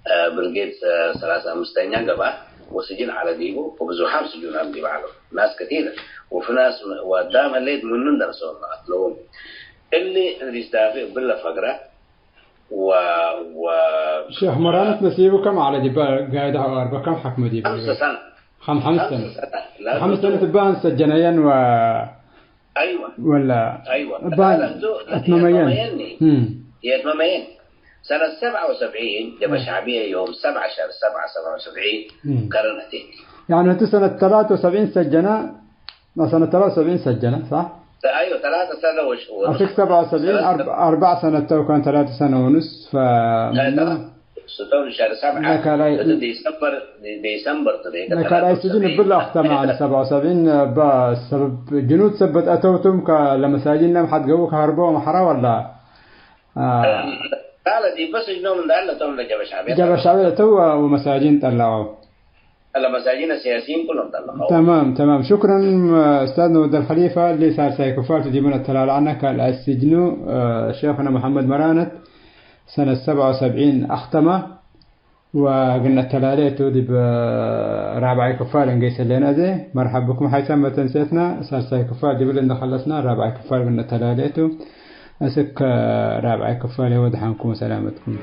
አ፣ ብርጌድ ሰላሳ አምስተኛ ገብአ ወስጅን ዐለ ዲቡ ወብዙሓም ስጁናም ዲብ ዐለው ናስ ከቲረ ወፍናስ ወአዳም ህሌት ምኑ እንደርሰው ቀትለዎም። እሊ እንዲስ ዳፊዕ እብለ ፈግረ ወ-፣ ወ-፣ ሼክ መራነት ነሲቡ ከም ዐለ ዲበ ጋይድ ሐዋርበ ከም ሐክመ ዲበ? ሐምስ ሰነ። ከም ሐምስ ሰነ። ሐምስ ሰነ። ሐምስ ሰነ ትበ አንሰጀነየን ወ-፣ አይወ። ወላ አይወ። እባን ላቱ አትመመየን። የትመመየኒ። እም። የትመመየን። ሰነት ሰብዐ ወሰብዒን ጀበ እም። ሸዕብየ ዮም ሰብዐ ሸህር ሰብዐ ሰብዐ ወሰብዒን እም። ከረን አቴኒ። ያኒ ህቱ ሰነት ተላተ ወሰብዒን ሰጀነ፣ ሰነት ተላተ ወሰብዒን ሰጀነ፣ ሳሕ? አይወ፣ ተላተ ሰነ ወሽ-፣ ወኑስ። አስክ ሰብዐ ወሰብዒን ሰነት አርብ-፣ አርበዕ ሰነት ተው ከን ተላተ ሰነ ወኑስ፣ ፈ-፣ ተ-፣ ምኑ ተላ-፣ ስቶም ሸር ሰብዐ ለካላይ እት ዲሰምበር፣ ዲሰምበር ቱ ዲከ ለካላይ ተላቱ ስጅን ሰብዒን እብል አክተመ ዐለ ሰብዐ ወሰብዒን እባ ሰበብ ጅኑድ ሰበት አተውቱም ከ-፣ ለመሳጅን ለምሐት ገቡ ከሀርቦ መሐራ ወላ? አ፣ ላ፣ ዲበ ስጅኖም እንዳለ ቶም ለጀበ ሻዕብየ ጀበ ሻዕብየ ለተው ወመሳጅን ጠለቀው። ለመሳጅን ሲያሲን ኩሎም ጠለቀው። ተማም፣ ተማም። ሹክረን ኡስታዝነ ወልደል ኸሊፋ። እሊ ሳልሳይ ክፋል ቱ ዲብነ አተላልዐነ ካልኣይ ስጅኑ፣ አ፣ ሼኽነ መሐመድ መራነት ሰነት ሰብዐ ወሰብዒን አክተመ። ወግነ ተላሌቱ ዲብ ራብዓይ ክፋል እንገይሰ ሌነ። አዜ መርሐብ ብኩም። ሐይሰ መተንሴትና ሳልሳይ ክፋል ዲብል እንደ ኸለስና ራብዓይ ክፋል ግነ ተላሌቱ። እስክ ራብዓይ ክፋል ወደሐንኩም ወሰላመትኩም።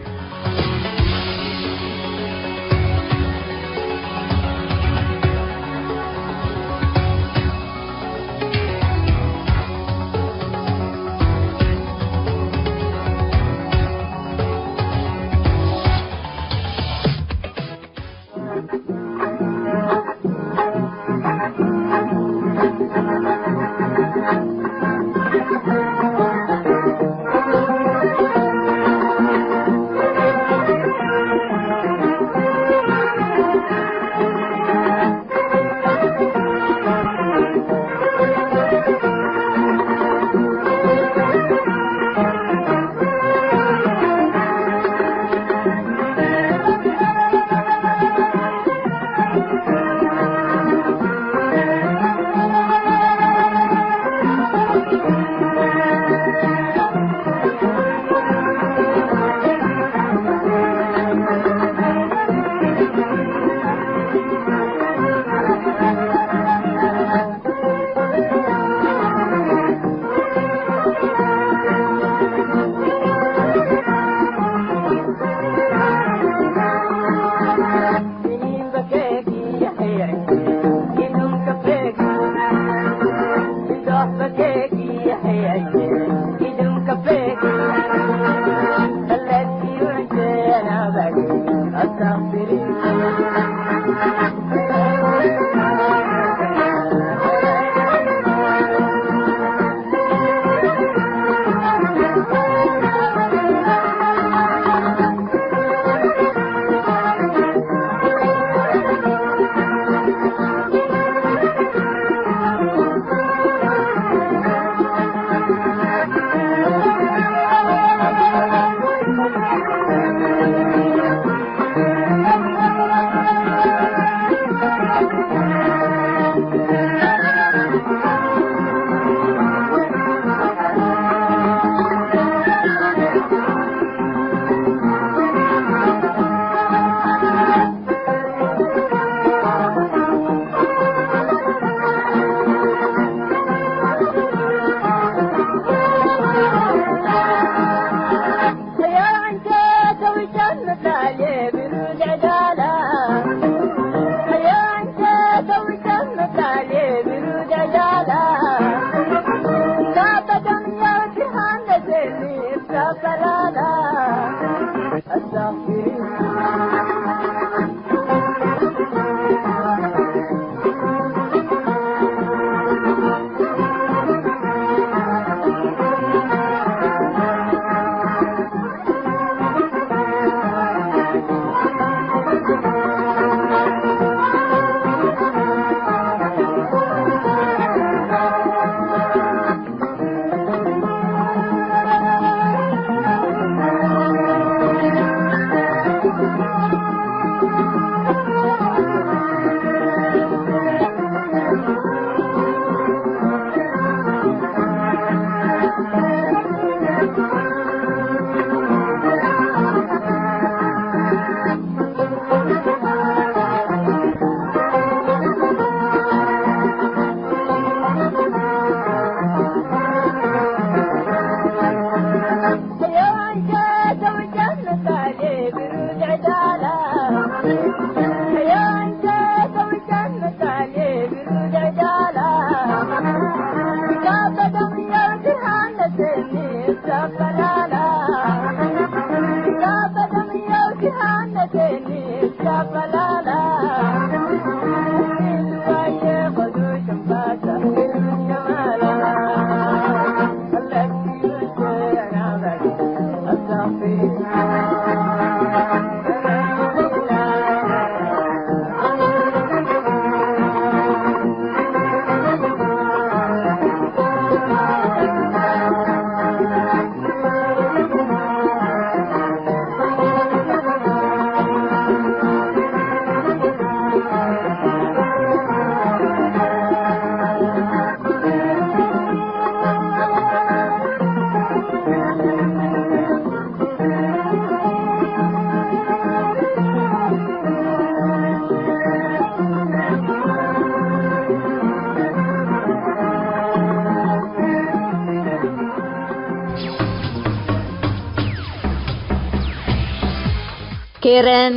ኤረን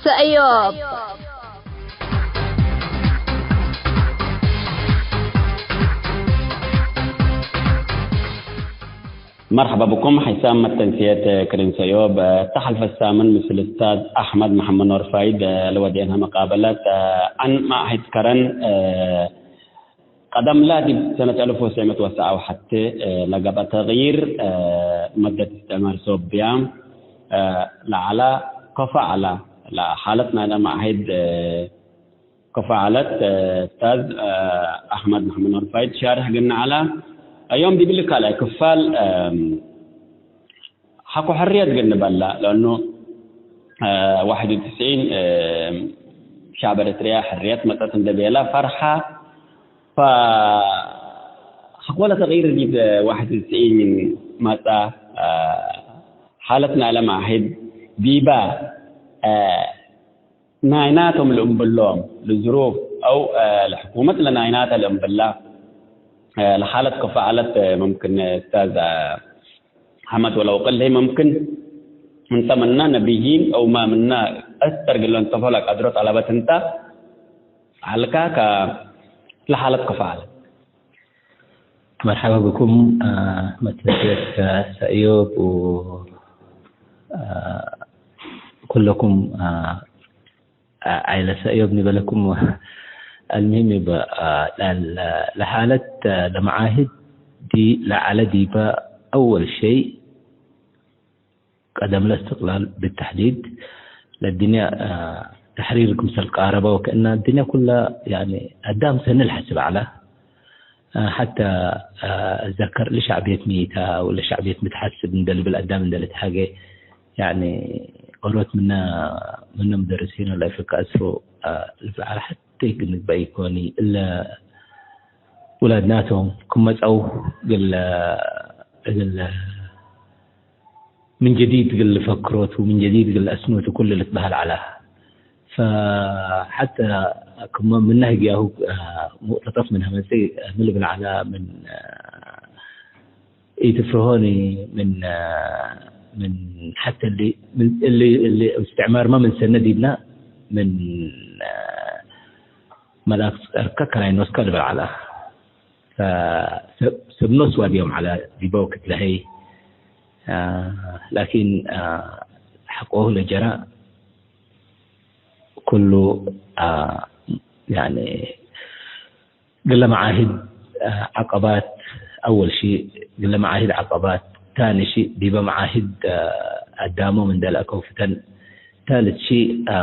ሰእዮብ። መርሐባ ብኩም። ሐይሳም መተንስየት ክርን ሰእዮብ፣ እተ ሐልፈ ሳምን ምስል እስታዝ አሕመድ መሐመድ ኖር ፋይድ ለወዴንሀ መቃበለት ዐን መዓህድ ከረን ቀደም ላ ዲብ ሰነት አልፍ ወትሰዕ ምእት ወሰብዓ ወሐቴ ለገብአ ተግይር፣ መደት እስትዕማር ሶብያ ለዐላ ከፋ ዐላ፣ ለሓለት ናይለ መዓህድ ከፋ ዐለት። እስታዝ አሕመድ መሐመድ ኖር ፋይድ ሻርሕ ግነ ዐላ። አዮም ዲብሊ ካልኣይ ክፋል ሐቆ ሕርየት ግን በላ፣ ለአኑ፣ አ፣ ዋሕድ ወትስዒን፣ አ፣ ሸዕብ ኤረትርያ ሕርየት መጸት እንደ ቤላ ፈርሐ። ፈ-፣ ሐቆለ ተቅይር ዲብ ዋሕድ ወትስዒን መጸ፣ አ፣ ሓለት ናይለ መዓህድ ዲበ፣ አ፣ ናይናቶም ለእምብሎም ለዝሩፍ አው፣ አ፣ ለሕኩመት ለናይናተ ለእምብላ፣ አ፣ ለሓለት ከፋ ዐለት፣ አ፣ ሙምክን እስታዝ፣ አ፣ ሐመድ ወለው ቅልህ መምክን እንተ ምነ ነብይን አው ማ ምነ አስተር ግለ እንተፎ ለቀድሮ ጠለበት እንተ ዐልካ ከ-፣ ለሓለት ክፋል። መርሐባ ብኩም፣ አ፣ መትንስየት ሰእዮብ ው፣ አ፣ ኩለኩም፣ አ፣ አ፣ ዐይለ ሰእዮብ ኒበለኩም። አልሙሂም እብ፣ አ፣ ለ-፣ ለሓለት፣ አ፣ ለመዓህድ ዲ ለዐለ ዲበ አወል ሸይ ቀደም ለእስትቅላል ብተሕዲድ ለድንያ፣ አ፣ ተሕሪር ክምሰል ቃረበ ወከእነ አድንያ ኩለ ያኒ አዳም ሰኒ ለሐስብ ዐለ። አ፣ ሐተ፣ አ፣ እዘከር ለሸዕብየት ሚተ ወለሸዕብየት ምትሐስብ እንደ ልብል አዳም እንደ ልትሃጌ ያኒ ኦሮት ምነ፣ ምነ ሙደርሲን ወለአፍሪቃ እስሩ፣ አ፣ ልብል ዐለ። ሐቴ ግንባይ ኢኮኒ፣ እለ ውላድናቶም ክም መጸው እግል፣ እግል ምን ጀዲድ እግል ልፈክሮቱ፣ ምን ጀዲድ እግል ለአስኖቱ ኩሉ ልትበሀል ዐለ። ፈሐተ ክመ ምነ ህግያሁ፣ አ፣ ሙቅተጠፍ ምን ሀመጽእ ምን ልብል ዐለ፣ ምን፣ አ፣ ኢትፍርሆኒ ምን፣ አ፣ ምን ሐተ እሊ፣ ምን እሊ፣ እሊ እስትዕማርመ ምን ሰነ ዲብነ ምን፣ አ፣ መልአክ ጸርከ ከራይ ኖስከ ልብል ዐለ። ፈ-፣ ሰብ፣ ሰብ ኖስ ዋድዮም ዐለ ዲበ ወክድ ለሀይ። አ፣ ላኪን፣ አ፣ ሐቆሁ ለጀረ ኩሉ፣ አ፣ ያኒ፣ ግለ መዓህድ፣ አ፣ ዐቀባት፣ አወል ሺ፣ ግለ መዓህድ ዐቀባት፣ ታኒ ሺ፣ ዲበ መዓህድ፣ አ፣ አዳሞም እንደ ለአከው ፍተን፣ ታልት ሺ፣ አ፣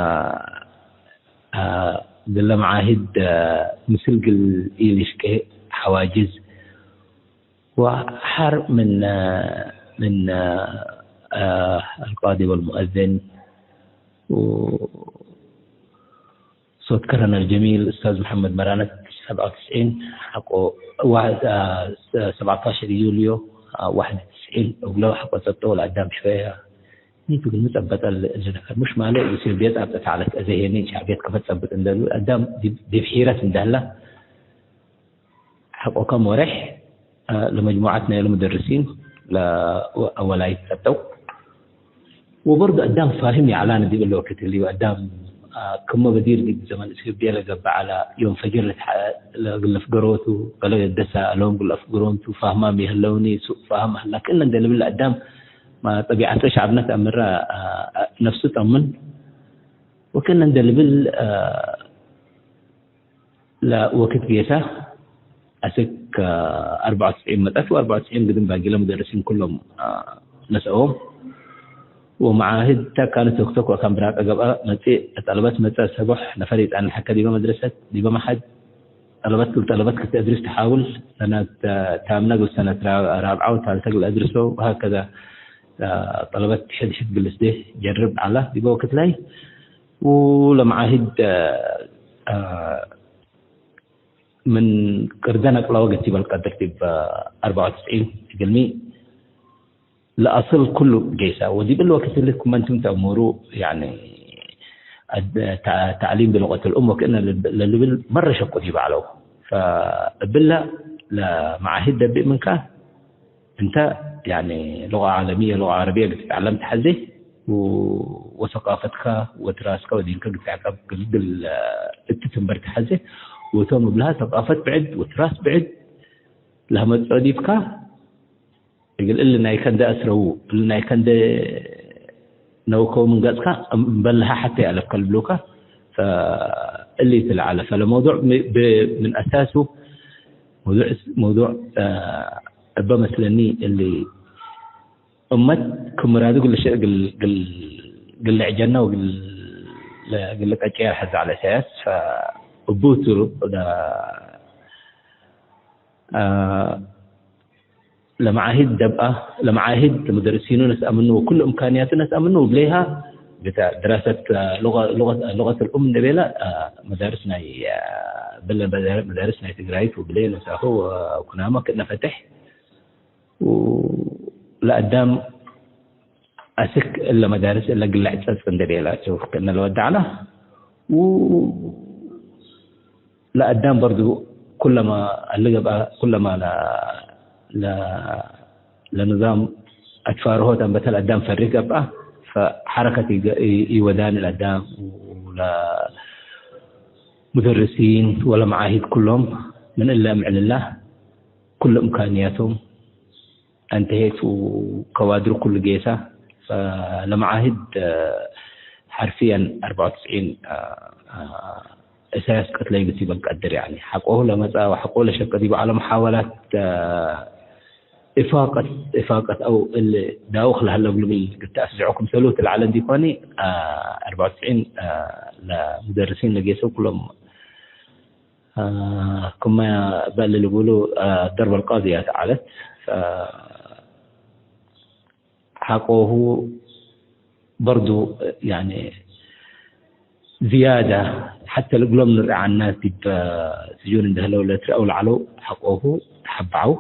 አ፣ ግለ መዓህድ፣ አ፣ ምስል ግል ኢልሽቄ ሐዋጅዝ ወሐር ምን፣ ምን፣ አ፣ አልቃዲ ወልሙአዝን ወሶት ከረን አልጀሚል ኡስታዝ መሐመድ መራነት ሰብዓ ወትስዒን ሐቆ፣ ዋ-፣ አ፣ ሰብዓታሽር ዩልዮ፣ አ፣ ዋሕድ ወትስዒን እግሎ ሐቆ ጸብጠው ለአዳም ሸወየ ኒቱ እግል ምጸበጠ እሊ ነፈር ሙሽ ማሌ እግል ሴብየት አብጠት ዐለት። አዜ ሄኒ ሸዕብየት ከፈ ትጸብጥ እንደ ልብል አዳም ዲብ፣ ዲብ ሒረት እንደ ህለ ሐቆ ከም ወሬሕ፣ አ፣ ለመጅሙዓት ናይለ ሙደርሲን ለአወላይት ጸብጠው። ወበርዱ አዳም ፋህም ይዐላነ ዲብ እሊ ወክት እሊ ወአዳም፣ አ፣ ክመ በዲር ዲብ ዘመን እትዮጵየ ለገብአ ዐለ ዮም ፈጅር ለትሐ-፣ ለእግል ለፍገሮቱ፣ ገሌ ደሰ እሎም እግል ለፍገሮም ቱ ፋህማም ይህለውኒ፣ ሱእ ፋህም ሀላ ክእነ እንደ ልብል ለአዳም ማ ጠቢዐት ሸዐብነ ተአምረ፣ አ፣ ነፍሱ ጠምን ወክእነ እንደ ልብል፣ አ፣ ለወክት ጌሰ አስክ፣ አ፣ አርበዕ ወትስዒን መጸት ወአርበዕ ወትስዒን ግድም ባጊለ ሙደርሲን ኩሎም፣ አ፣ ነስአዎም ወመዓህድ ተ ካኑ ቶክቶክ ወአካን ብራቀ ገብአ መጽእ ጠለበት መጸ ሰቦሕ ነፈር ይጻን ሐከ ዲበ መድረሰት ዲበ መሐድ ጠለበት እግል ጠለበት ክትአድርስ ተሓውል፣ ሰነት ታምነ እግል ሰነት ራ-፣ ራብዐ ወታልተ እግል አድርሶ ወሀከዘ፣ አ፣ ጠለበት ሕድ ሕድ እግል ልስዴ ጀርብ ዐለ። ዲበ ወክት ላይ ወለመዓህድ፣ አ፣ ምን ቅርደ ነቅለወ ገቲበ ለቀድር ዲብ አርበዕ ወትስዒን እግልሚ ለአስል ኩሉ ጌሰ፣ ወዲብ እሊ ወክት እሊ ክመ እንቱም ተአሙሩ፣ ያኒ፣ አድ-፣ ተ-፣ ተዕሊም ብሉቀት ልኡም ወክእነ ለልብ-፣ ለልብል መረ ሸቁ ዲበ ዐለው። ፈእብለ ለመዓሂድ ደቢእ ምንከ፣ እንተ፣ ያኒ፣ ሉቀ ዓለምየ፣ ሉቀ ዓረብየ እግል ትትዐለም ተሐዜ፣ ወሰቃፈትካ ወትራስካ ወዲንካ ግትዐቀብ ግልግል እት ትንበር ተሐዜ ወቶም እብልሃ ሰቃፈት ብዕድ ወትራስ ብዕድ ለሀመጽኦ ዲብካ እግል እሊ ናይ ከንደ አስረዉ እሊ ናይ ከንደ ነውከው ምን ገጽካ እምበልሃ ሐቴ አለብከ ልብሉካ። ፈእሊ ትለዓለ ፈለመውዱዕ ምን አሳሱ መውዱዕ መውዱዕ እበ መስለኒ እሊ እመት ክም ምራዱ እግል ልዕጀና ወእግል ልቀጭያ ለሐዜ ዐለ ኢሳያስ። ፈእቡ ቱ ለመዓሂድ ደብአ ለመዓሂድ ለሙደርሲኑ ነስአ ምኑ ወኩሉ እምካንያቱ ነስአ ምኑ ወብሌሃ ድራሰት ሉቀት ልኡም እንዴ ቤለ መዳርስ ናይ ብለ መዳርስ ናይ ትግራይት ወብሌ ነሳሁ ወኩናማ ክእነ ፈትሕ ለአዳም አስክ እለ መዳርስ እለ ግለ ዕጸጽ እንዴ ቤላቸው ክእነ ለወደዕና ው ለአዳም በርዱ ኩለማ አልገብአ ኩለማ ለንዛም አትፋርሆት አንበተ ለአዳም ፈሪህ ገብአ ፈሐረከት ኢወዳኒ ለአዳም ወለሙደርሲን ወለመዓሂድ ኩሎም ምን እለ እምዕልላ ኩሉ እምካንያቶም አንተሄት ወከዋድሩ ኩሉ ጌሳ። ለመዓህድ ሐርፍየን አርበዕ ወትስዒን እሳያስ ቀትለይ ብቲበል ቀድር ያኒ ሐቆሁ ለመጽአ ወሐቆሁ ለሸቀ ዲብ ዐለ መሓወላት እፋቀት እፋቀት አው እል ዳውክ ለሀለ እግል ግልተ አስብዖ ክምሰሉ ትልዓለ እንዲኮኒ አርበዕ ወትስዒን ለሙደርሲን ለጌሰው ኩሎም ክመ በል ልቡሉ ደርበ ልቃዝያት ዐለት። ሐቆሁ በርዱ ያኒ ዝያዳ ሐተ ለእግሎም ንርኤ ዐናስ ዲብ ስጁን እንዴ ህለው ለትርአው ለዐለው ሐቆሁ ተሐበዐው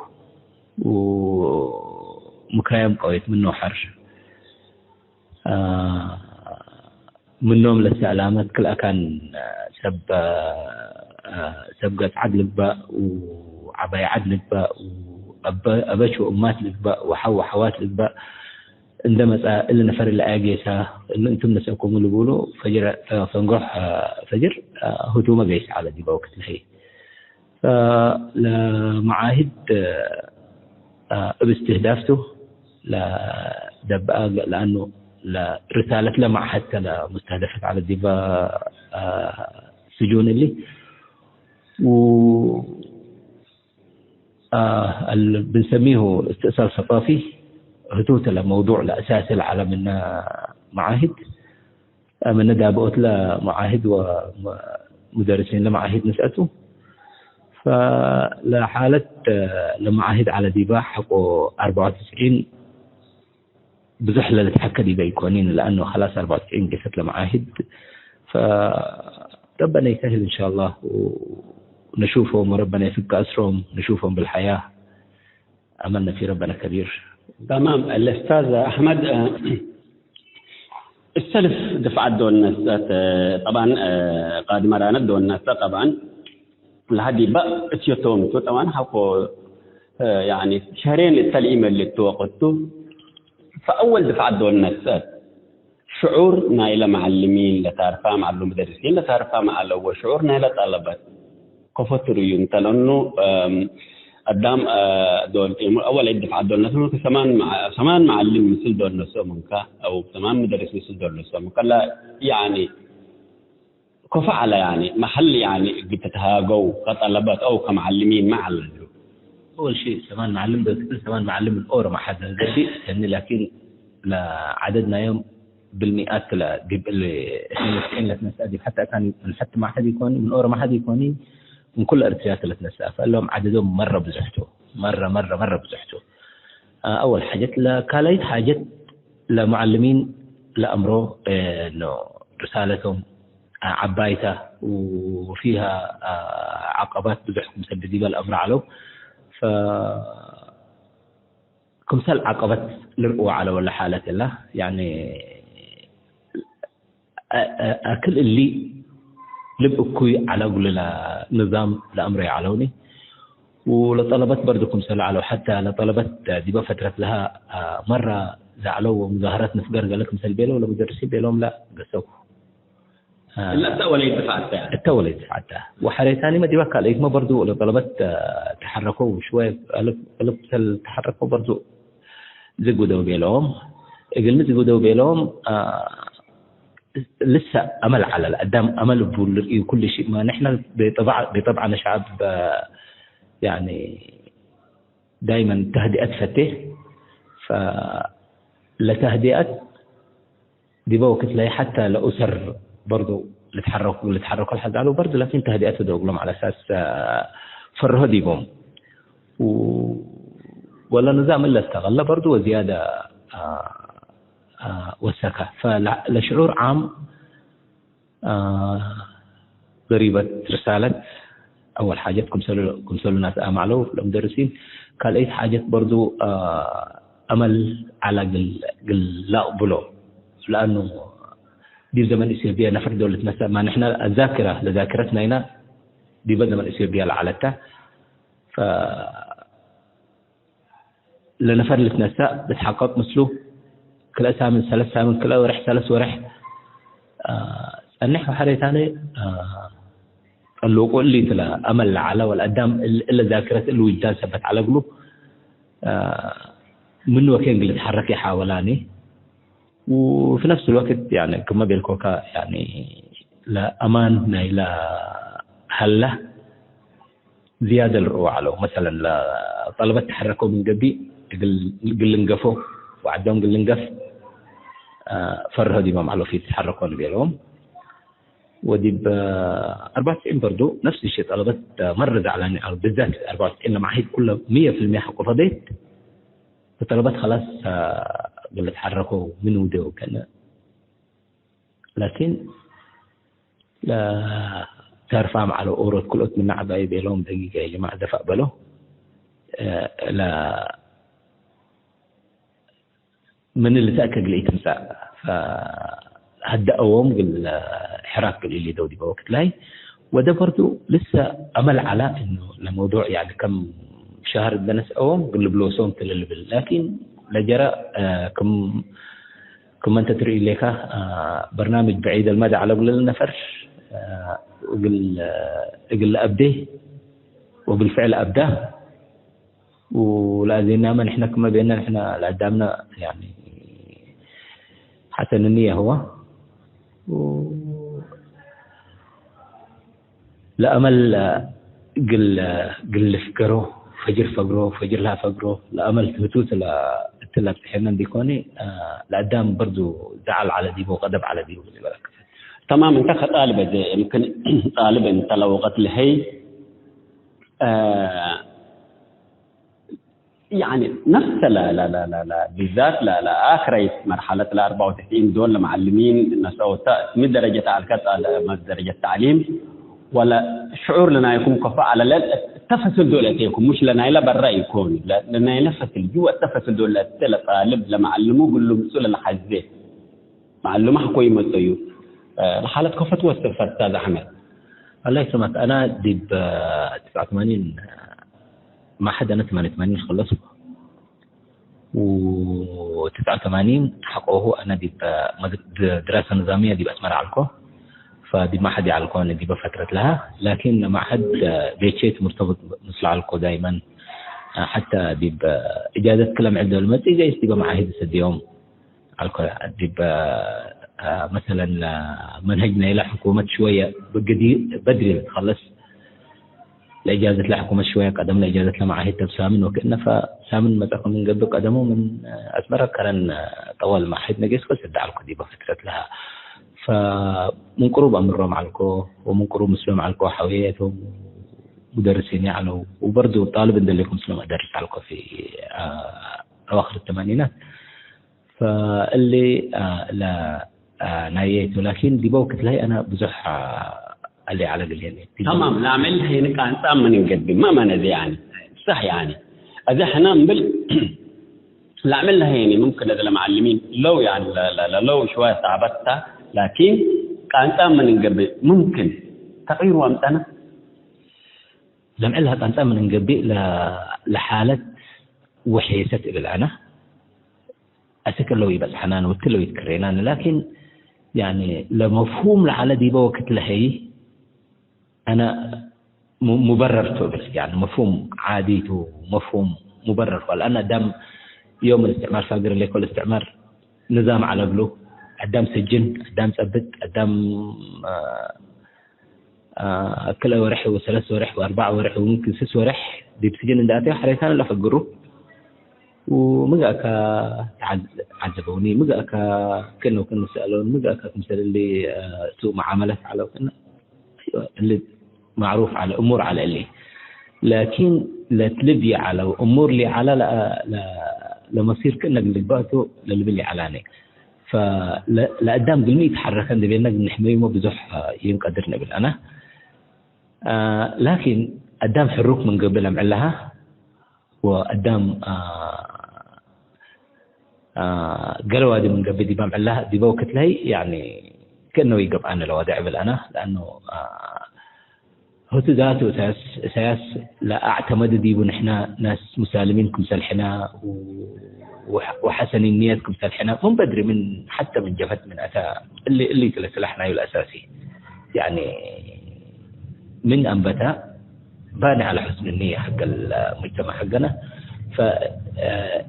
ወምክራዮም ቀዌት ምኖ ሐር ምኖም ለሰአላመት ክልአካን ሰብ ሰብ ገጽ ዐድ ልግበእ ወዐባይ ዐድ ልግበእ ወአበ- አበች ወእማት ልግበእ ወሐው ወሐዋት ልግበእ እንደ መጽአ እሊ ነፈር እሊ አየ ጌሳ እሊ እንቱም ነሰእኩሙ ልቡሉ ፈጅር ፈንጎሕ ፈጅር ህቱመ ገይስ ዐለ ዲበ ወቅት ለህይ። ለመዓህድ እብ እስትህዳፍ ቱ ለደብአ ለአኑ ለርሳለት ለመዓሀድ ተ ለሙስተህደፈት ዐለ ዲበ ስጁን እሊ ው ብንሰሚሁ እስትእሳል ሰቃፊ ህቱ ተ ለመውዱዕ ለአሳሲ ለዐለ ምነ መዓህድ ምነ ዳብኦት ለመዓህድ ወሙደርሲን ለመዓህድ ንስአቱ። ፈለሓለት ለመዓህድ ዐለ ዲበ ሐቆ አርበዕ ወትስዒን ብዙሕ ለልትሐከ ዲበ ኢኮኒን፣ ለአኑ ኸላስ አርበዕ ወትስዒን ጌሰት ለመዓህድ። ፈረበና ይሰህል እንሻአላህ ወነሹፎም ወረበና ይፍክ አስሮም ነሹፎም ብልሐያ። አመልነ ፊ ረበነ ከቢር። ተማም። አልኡስታዝ አሕመድ፣ እ፣ እሰልፍ ድፍዓት ዶል ነሰአት፣ እ፣ ጠብዓን፣ እ፣ ቃዲ መራነት ዶል ነሰአት፣ ጠብዓን፣ ለሀዲ በእ እትዮቶም ቱ፣ ጠብዓን፣ ሐቆ፣ እ፣ ያኒ፣ ሸህሬን እተ ለኢመልክ ቱ ወቅት ቱ፣ ፈአወል ድፍዓት ዶል ነሰአት። ሽዑር ናይለ መዐልሚን ለታርፋም ዐሉ፣ ሙደርሲን ለታርፋም ዐለው፣ ወሽዑር ናይለ ጠለበት ከፎ ትርእዩ እንተ ለእኑ፣ እም፣ አዳም፣ እ፣ ዶል ጢሙ አወል ዒድ ድፍዓት ዶል ነስአት ምንከ ሰማን መዐ-፣ ሰማን መዐልም ምስል ዶል ነስኦ ምንከ፣ አው ሰማን ሙደርስ ምስል ዶል ነስኦ ምንከ፣ ለ፣ ያኒ፣ ከፎ ዐለ፣ ያኒ፣ መሐል፣ ያኒ፣ እግል ትትሃገው ከጠለበት አው ከመዐልሚን መ ዐለ እሉ። አወል ሺ ሰማን መዐልም ዶል ትብል፣ ሰማን መዐልም ምን ኦሮ መዓሀድ ለልገብእ ሰኒ፣ ላኪን ለዐደድ ናዮም ብልሚአት ለ፣ ዲብ እሊ እትኔን ወትስዒን ለትነስአ፣ ዲብ ሐተ አካን ምን ሐቲ መዓሀድ ኢኮኒ፣ ምን ኦሮ መዓሀድ ኢኮኒ፣ ምን ኩለ ኤርትርያ ተ ለትነስአ። ፈእሎም ዐደዶም መረ ብዙሕ ቱ፣ መረ፣ መረ፣ መረ ብዙሕ ቱ። አወል ሓጀት ለካላይት ሓጀት ለመዐልሚን ለአምሮ፣ እ፣ ኖ፣ ርሳለቶም ዐባይተ ወፊሃ ዐቀባት ብዙሕ ክምሰል ዲበ ለአምሮ ዐለው። ፈ ክምሰል ዐቀበት ልርእዎ ዐለ ወለ ሓለት እላ፣ ያኒ፣ አ-፣ አ-፣ አክል እሊ ልብ እኩይ ዐለ እግሉ ለንዛም ለአምረዩ ዐለውኒ። ወለጠለበት በርዱ ክምሰል ዐለው፣ ሐተ ለጠለበት ዲበ ፈትረት ለሀ፣ አ፣ መረ ዘዐለው ወሙዛሀረት ንፍገር ገለ ክምሰል ቤለው ለሙደርሲን ቤለዎም ላ ገሰኩ። እለ እተ ወለይት ድፋዕ እተ። እተ ወለይት ድፋዕ እተ። ወሐሬታኒመ ዲበ ካልአይትመ በርዱ ለጠለበት ተሐረከው ሽወየ እልብ፣ እልብ ሰል ተሐረከው በርዱ ዝግ ውደው ቤለዎም። እግልሚ ዝግ ውደው ቤለዎም፣ አ፣ ልሰ አመል ዐለ ለአዳም አመል እቡ ልርእዩ ኩሉ ሺእ። ማ ንሕነ ቢጠብዐ-፣ ቢጠብዐነ ሸዐብ፣ አ፣ ያኒ ዳይመን ተህዲአት ፈቴ። ፈለተህዲአት ዲበ ወክት ለይ ሐተ ለኡሰር በርዱ ልትሐረኩ፣ ልትሐረኩ ለሐዛሉ በርዱ ላኪን ተህዲአት ወደው እግሎም ዐለ አሳስ፣ አ፣ ፈርሆ ዲቦም። ው-፣ ወለ ንዛም እለ እስተቀለ በርዱ ወዝያደ፣ አ፣ አ፣ ወሰከ። ፈለ-፣ ለሽዑር ዓም አ፣ ዘሪበት ርሳለት አወል ሓጀት ክምሰሉ፣ ክምሰሉ ናስ አማዕለው ለሙደርሲን፣ ካልአይት ሓጀት በርዱ፣ አ፣ አመል ዐላ ግል፣ ግል ለአቅብሎ። ለአኑ ዲብ ዘመን ኢትዮጵያ ነፈር ዶል ልትነሰእ፣ ማ ንሕነ አዛክረ ለዛክረት ናይና ዲበ ዘመን ኢትዮጵያ ለዐለተ። ፈ-፣ ለነፈር ልትነሰእ ልትሐቀቅ ምስሉ፣ ክልኤ ሳምን፣ ሰለስ ሳምን፣ ክልኤ ወርሕ፣ ሰለስ ወርሕ፣ አ፣ ጸንሕ ወሐሬታነ፣ አ፣ ጠሉቁ እሊ ትለ አመል ለዐለ ወለአዳም እል-፣ እለ ዛክረት እሊ ውጅዳን ሰበት ዐለ እግሉ፣ አ፣ ምን ወኬን እግል ልትሐረክ ይሓወላኒ። ወፊ ነፍስ ልወቅት፣ ያኒ፣ ክመ ቤልኮከ፣ ያኒ፣ ለአማን ናይለ ሀለ ዝያደ ልርኦ ዐለው። መሰለን፣ ለጠለበት ተሐረከው ምን ገብእ እግል፣ እግል ልንገፎ ወዐዶም እግል ልንገፍ፣ አ፣ ፈርሆ ዲቦም ዐለው ፊት ተሐረኮ ንቤለዎም። ወዲብ፣ አ፣ አርባዕ ወትስዒን በርዱ ነፍስ ሺ ጠለበት፣ አ፣ መረ ዘዐላኒ ዐለው። ብዛት አርባዕ ወትስዒን ለመዓሂድ ኩለ ምየ ፊልምየ ሐቆ ፈዴት። ወጠለበት ኸላስ፣ አ፣ እግል ልትሐረከው ምን ውዴ ወከነ ላኪን ለተርፋም ዐለው ኦሮት ክልኦት ምነ ዐባይ ቤለዎም፣ ደቂቀ ያ ጀማዕ ደፈእ በሎ። እ፣ ለ-፣ ምን ልትአከ እግል ኢትምጸእ፣ ፈሀደአዎም እግል ሕራክ እግል ኢሊደው ዲበ ወቅት ላይ ወደ በርዱ ልሰ አመል ዐላ እኑ ለመውዱዕ ያኒ ከም ሸህር እንደ ነስአዎም እግል ልብሎሶም ተ ለልብል። ላኪን ለጀረ፣ እ፣ ክም ክመ እንተ ትርኢ ሌከ፣ አ፣ በርናምጅ በዒድ አልመዳ ዐለ እግል ነፈር፣ አ፣ እግል፣ እግል ለአብዴ ወብልፍዕል አብዳ። ወለአዜናመ ንሕነ ክመ ቤነ ንሕነ ለአዳምነ፣ ያኒ፣ ሐሰን ንየ ህወ። ወ-፣ ለአመል እግል፣ እግል ልፍገሮ፣ ፈጅር ፈግሮ፣ ፈጅር ለአፈግሮ፣ ለአመል ትህቱ እት ለአብጽሐነ እንዲኮኒ፣ ለአዳም በርዱ ዘዐል ዐለ ዲቡ ወቀደብ ዐለ ዲቡ ምን ይበለክ። ተማም፣ እንተ ከጣልብ አዜ፣ የምክን ጣልብ እንተ ለወቀት ለሀይ፣ ያኒ ነፍሰ ለ-፣ ለ-፣ ለ-፣ ለ-፣ ለ-፣ ቢዛት ለ-፣ ለአክረይት መርሐለት ለአርበዕ ወትስዒን ዶል ለመዐልሚን ነስአው ተ-፣ ሚ ደረጀት ዐልከ ጣል-፣ መ-፣ ደረጀት ተዕሊም ወለ ሽዑር ለናይኩም ከፎ ዐለ ለ-፣ እተ ፈስል ዶል አቴኩም፣ ሙሽ ለናይለ በረ ኢኮን፣ ለ-፣ ለናይለ ፈስል ጅወ እተ ፈስል ዶል ለእተ ለጣልብ ለመዐልሙ እግል ልምጹ ለለሐዜ። መዐልሙ ሐቆ ኢመጽአዩ። ለሓለት ከፎ ትወስፍ ፈታ ዘሐመት። አላህ ይስማክ። አና ዲብ ትስዐ ወተማኒን ማሐድ አና ተማንየ ወተማኒን ከለስኩ። ወትስዐ ወተማኒን ሐቆሁ አና ዲብ መድ-፣ ድ-፣ ድራሰ ንዛምየ ዲብ አስመረ ዐልኮ። ፈዲብ ማሐድ ይዐልኮ አነ ዲበ ፈትረት ለሀ። ላኪን ማሐድ ቤቼ ትምህርቶ ምስሉ ዐልኮ ዳይመን። ሐታ ዲብ እጃዘት ክለ ምዕል ዶል መጽእ ገይስ ዲበ መዓሂድ እሰድዮም። ዐልኮ ዲብ፣ አ፣ መሰለን፣ አ፣ መንሀጅ ናይለ ሕኩመት ሽወየ ብግዲ በድሪ ልትከለስ። ለእጃዘት ለሕኩመት ሽወየ ቀደም ለእጃዘት ለመዓሂድ ተብ ሳምን ወክእነ፣ ፈሳምን መጸከ ምን ገብእ ቀደሙ ምን፣ አ፣ አስመረ ከረን፣ አ፣ ጠዋል መዓሂድ ነጌስኮ ሰደ ዐልኮ ዲበ ፍትረት ለሀ። ፈምን ቅሩብ አምሮም ዐልኮ ወምን ቅሩብ ምስሎም ዐልኮ ሐውየቶም ሙደርሲን ዐለው ወበርዱ ጣልብ እንደሌኩም ምስሎም አደርስ ዐልኮ ፊ፣ አ፣ አዋክር ተማኒናት። ፈእሊ፣ አ፣ ለ-፣ አ፣ ናየ ቱ፣ ላኪን ዲበ ወክት ላይ አነ ብዙሕ፣ አ፣ እሊ ዐለ እግል ሄኒ። ተማም፣ ለአምዕል ለሀይኒ ቃንጻ ምን እንገብእ፣ መ መነ እዚ ያኒ፣ ሰሕ ያኒ። እዚ ሕነ እምብል ለአምዕል ለሀይኒ፣ ሙምክን ለዘ ለመዐልሚን ለው ያኒ፣ ለ-፣ ለ-፣ ለ-፣ ለው ሽወየ ሳበት ተ፣ ላኪን ቃንጻ ምን እንገብእ፣ ሙምክን ተቅይር ወአምጸነ። ለአምዕል ለሀ ቃንጻ ምን እንገብእ፣ ለ-፣ ለሓለት ወሔሰት እብል አነ። አስክ እለው ኢበጽሐናን ወእትለው ኢትክሬናን። ላኪን፣ ያኒ፣ ለመፍሁም ለዐለ ዲበ ወክት ለሀይ፣ አነ ሙ-፣ ሙበረር ቱ እብል፣ ያኒ፣ መፍሁም ዓዲ ቱ፣ መፍሁም ሙበረር ቱ። አልአነ አዳም ዮም እስትዕማር ፋግር ለኢኮን እስትዕማር ንዛም ዐለ እግሉ፣ አዳም ስጅን፣ አዳም ጸብጥ፣ አዳም፣ አ፣ አ፣ ክልኤ ወርሕ ወሰለስ ወርሕ ወአርበዕ ወርሕ ወሙምክን ስስ ወርሕ ዲብ ስጅን እንዴ አተዩ ሐሬሳን ለፈግሩ። ወምግአካ ተዐዝ-፣ ዐዘበውኒ፣ ምግአካ ክእነ ወክእነ ሰአለውኒ፣ ምግአካ ክምሰል እሊ፣ አ፣ ሱእ መዓመለት ዐለው ክእነ። አይወ፣ እሊ ማዕሩፍ ዐለ፣ እሙር ዐለ እሊ። ላኪን ለትልብየ ዐለው እሙር ሊ ዐለ ለ-፣ ለ-፣ ለመሲር ክእነ እግል ልግበእ ቱ ለልብል ይዐላኒ። ፈለ-፣ ለአዳም እግል ሚ ኢተሐረከ እንዴ ቤልነ እግል ንሕመዩመ ብዙሕ ይንቀድር ንብል አነ። አ፣ ላኪን አዳም ሕሩክ ምን ገብእ ለምዕል ለሀ ወአዳም፣ አ፣ አ፣ ገሌ ዋዲ ምን ገብእ ዲበ ምዕል ለሀ፣ ዲበ ወክት ለሀይ፣ ያኒ፣ ክእነ ወኢገብአነ ለወድዕ እብል አነ፣ ለአኑ፣ አ፣ ህቱ ዛቱ እሳያስ፣ እሳያስ ለአዕተመዱ ዲቡ ንሕነ ናስ ሙሳልሚን ክምሰል ሕነ ወ-፣ ወሐ-፣ ወሐሰኒ ንየት ክምሰል ሕነ ምን በድሪ ምን ሐተ ምን ጀብሀት ምን አተ እሊ፣ እሊ ቱ ለስላሕ ናዩ ለአሳሲ። ያኒ ምን አንበተ ባኒ ዐለ ሑስን ንየ ሐቀ ለሙጅተመዕ ሐቀነ። ፈ-፣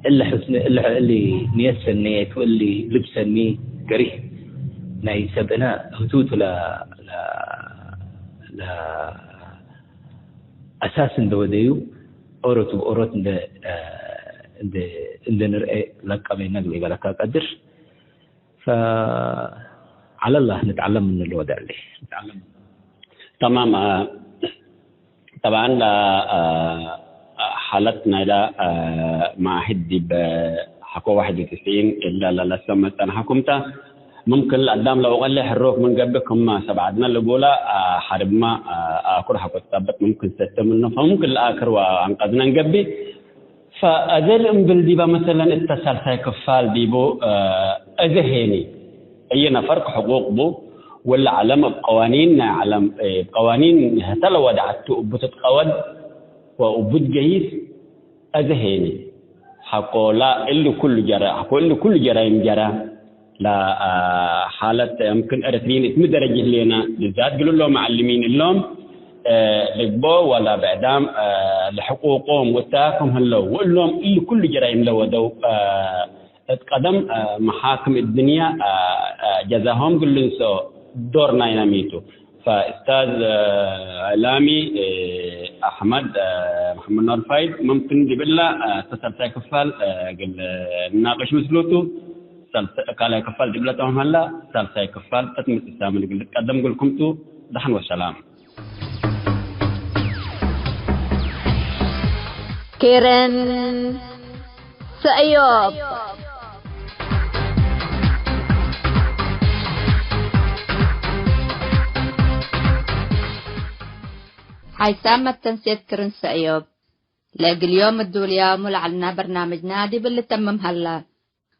እለ ሑስን፣ እለ፣ እሊ ንየት ሰኔት ወእሊ ልብ ሰኒ ገሪህ ናይ ሰብእነ ህቱ ቱ ለ-፣ ለ-፣ ለ-፣ አሳስ እንደ ወደዩ ኦሮት ብኦሮት እንደ፣ አ፣ እንደ፣ እንደ ንርኤ ለቀመ ነግል ይበለካ ቀድር። ፈዐለላህ ንትዐለም ምን ልወደዕ እሊ። ንትዐለም። ተማም፣ አ፣ ጠብዐን፣ አ፣ አ፣ ሓለት ናይላ፣ አ፣ መዓህድ ዲብ ሐቆ ዋሕድ ወትስዒን እላ ለለሰመ ጸንሐኩም ተ። ሙምክን ለአዳም ለወቀሌ ሕሩክ ምን ገብእ ክመ ሰብ ዐድነ ልቡለ፣ አ፣ ሐርብመ፣ አ፣ አክር ሐቆ ትጸበጥ ሙምክን ሰተ ምኑ፣ ፈሙምክን ለአክር ወአንቀዝነ እንገብእ። ፈአዜ ልእምብል ዲበ መሰለን እተ ሳልሳይ ክፋል ዲቡ፣ አ፣ አዜ ሄኒ እይ ነፈር ሕቁቅ ቡ፣ ወለ ዐለም እብ ቀዋኒን ናይ ዐለም፣ እብ ቀዋኒን ህተ ለወደዐቱ እቡ ትትቀወድ ወእቡ ትገይስ፣ አዜ ሄኒ ሐቆ ላ እሊ ኩሉ ጀረ፣ ሐቆ እሊ ኩሉ ጀራይም ጀረ። ለሓለት የምክን ኤረትርዪን እት ሚ ደረጀት ህሌነ፣ ብዛት እግል እሎም መዐልሚን እሎም፣ እ፣ ልግቦ ወለ ብዕዳም፣ እ፣ ለሕቁቆም ወተአኩም ህለው፣ ወእሎም እሊ ኩሉ ጀራይም ለወደው፣ እ፣ እት ቀደም፣ እ፣ መሓክም እድንያ፣ እ፣ እ፣ ጀዛሆም እግል ልንሰኦ ዶር ናይነ ሚ ቱ። ፈእስታዝ፣ እ፣ እዕላሚ፣ እ፣ አሕመድ፣ እ፣ መሐመድ ኖር ፋይድ፣ መምክን ዲብላ፣ እ፣ ተሰልሳይ ክፋል፣ እ፣ እግል ንናቅሽ ምስሉ ቱ። ሳልሰ-፣ ካልኣይ ክፋል ዲብለ ተማም ሀላ፣ ሳልሳይ ክፋል እት ምጽእ ሳምን እግል ልትቀደም እግልኩም ቱ። ደሐን ወሰላም። ኬረን ሰእዮብ። ሓይሳም መተንሴት ክርን ሰእዮብ። ለእግል ዮም እዱልያሙ ለዐልና በርናምጅና ዲብ ልተምም ሀላ።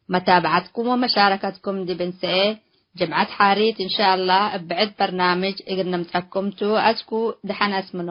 መታብዐትኩም ወመሻረከትኩም ዲብ እንሰኤ ጅምዐት ሓሪት እንሻአላህ እብ ብዕድ በርናምጅ እግል ንምጸኩም ቱ። አስኩ ደሐን አስምኖ።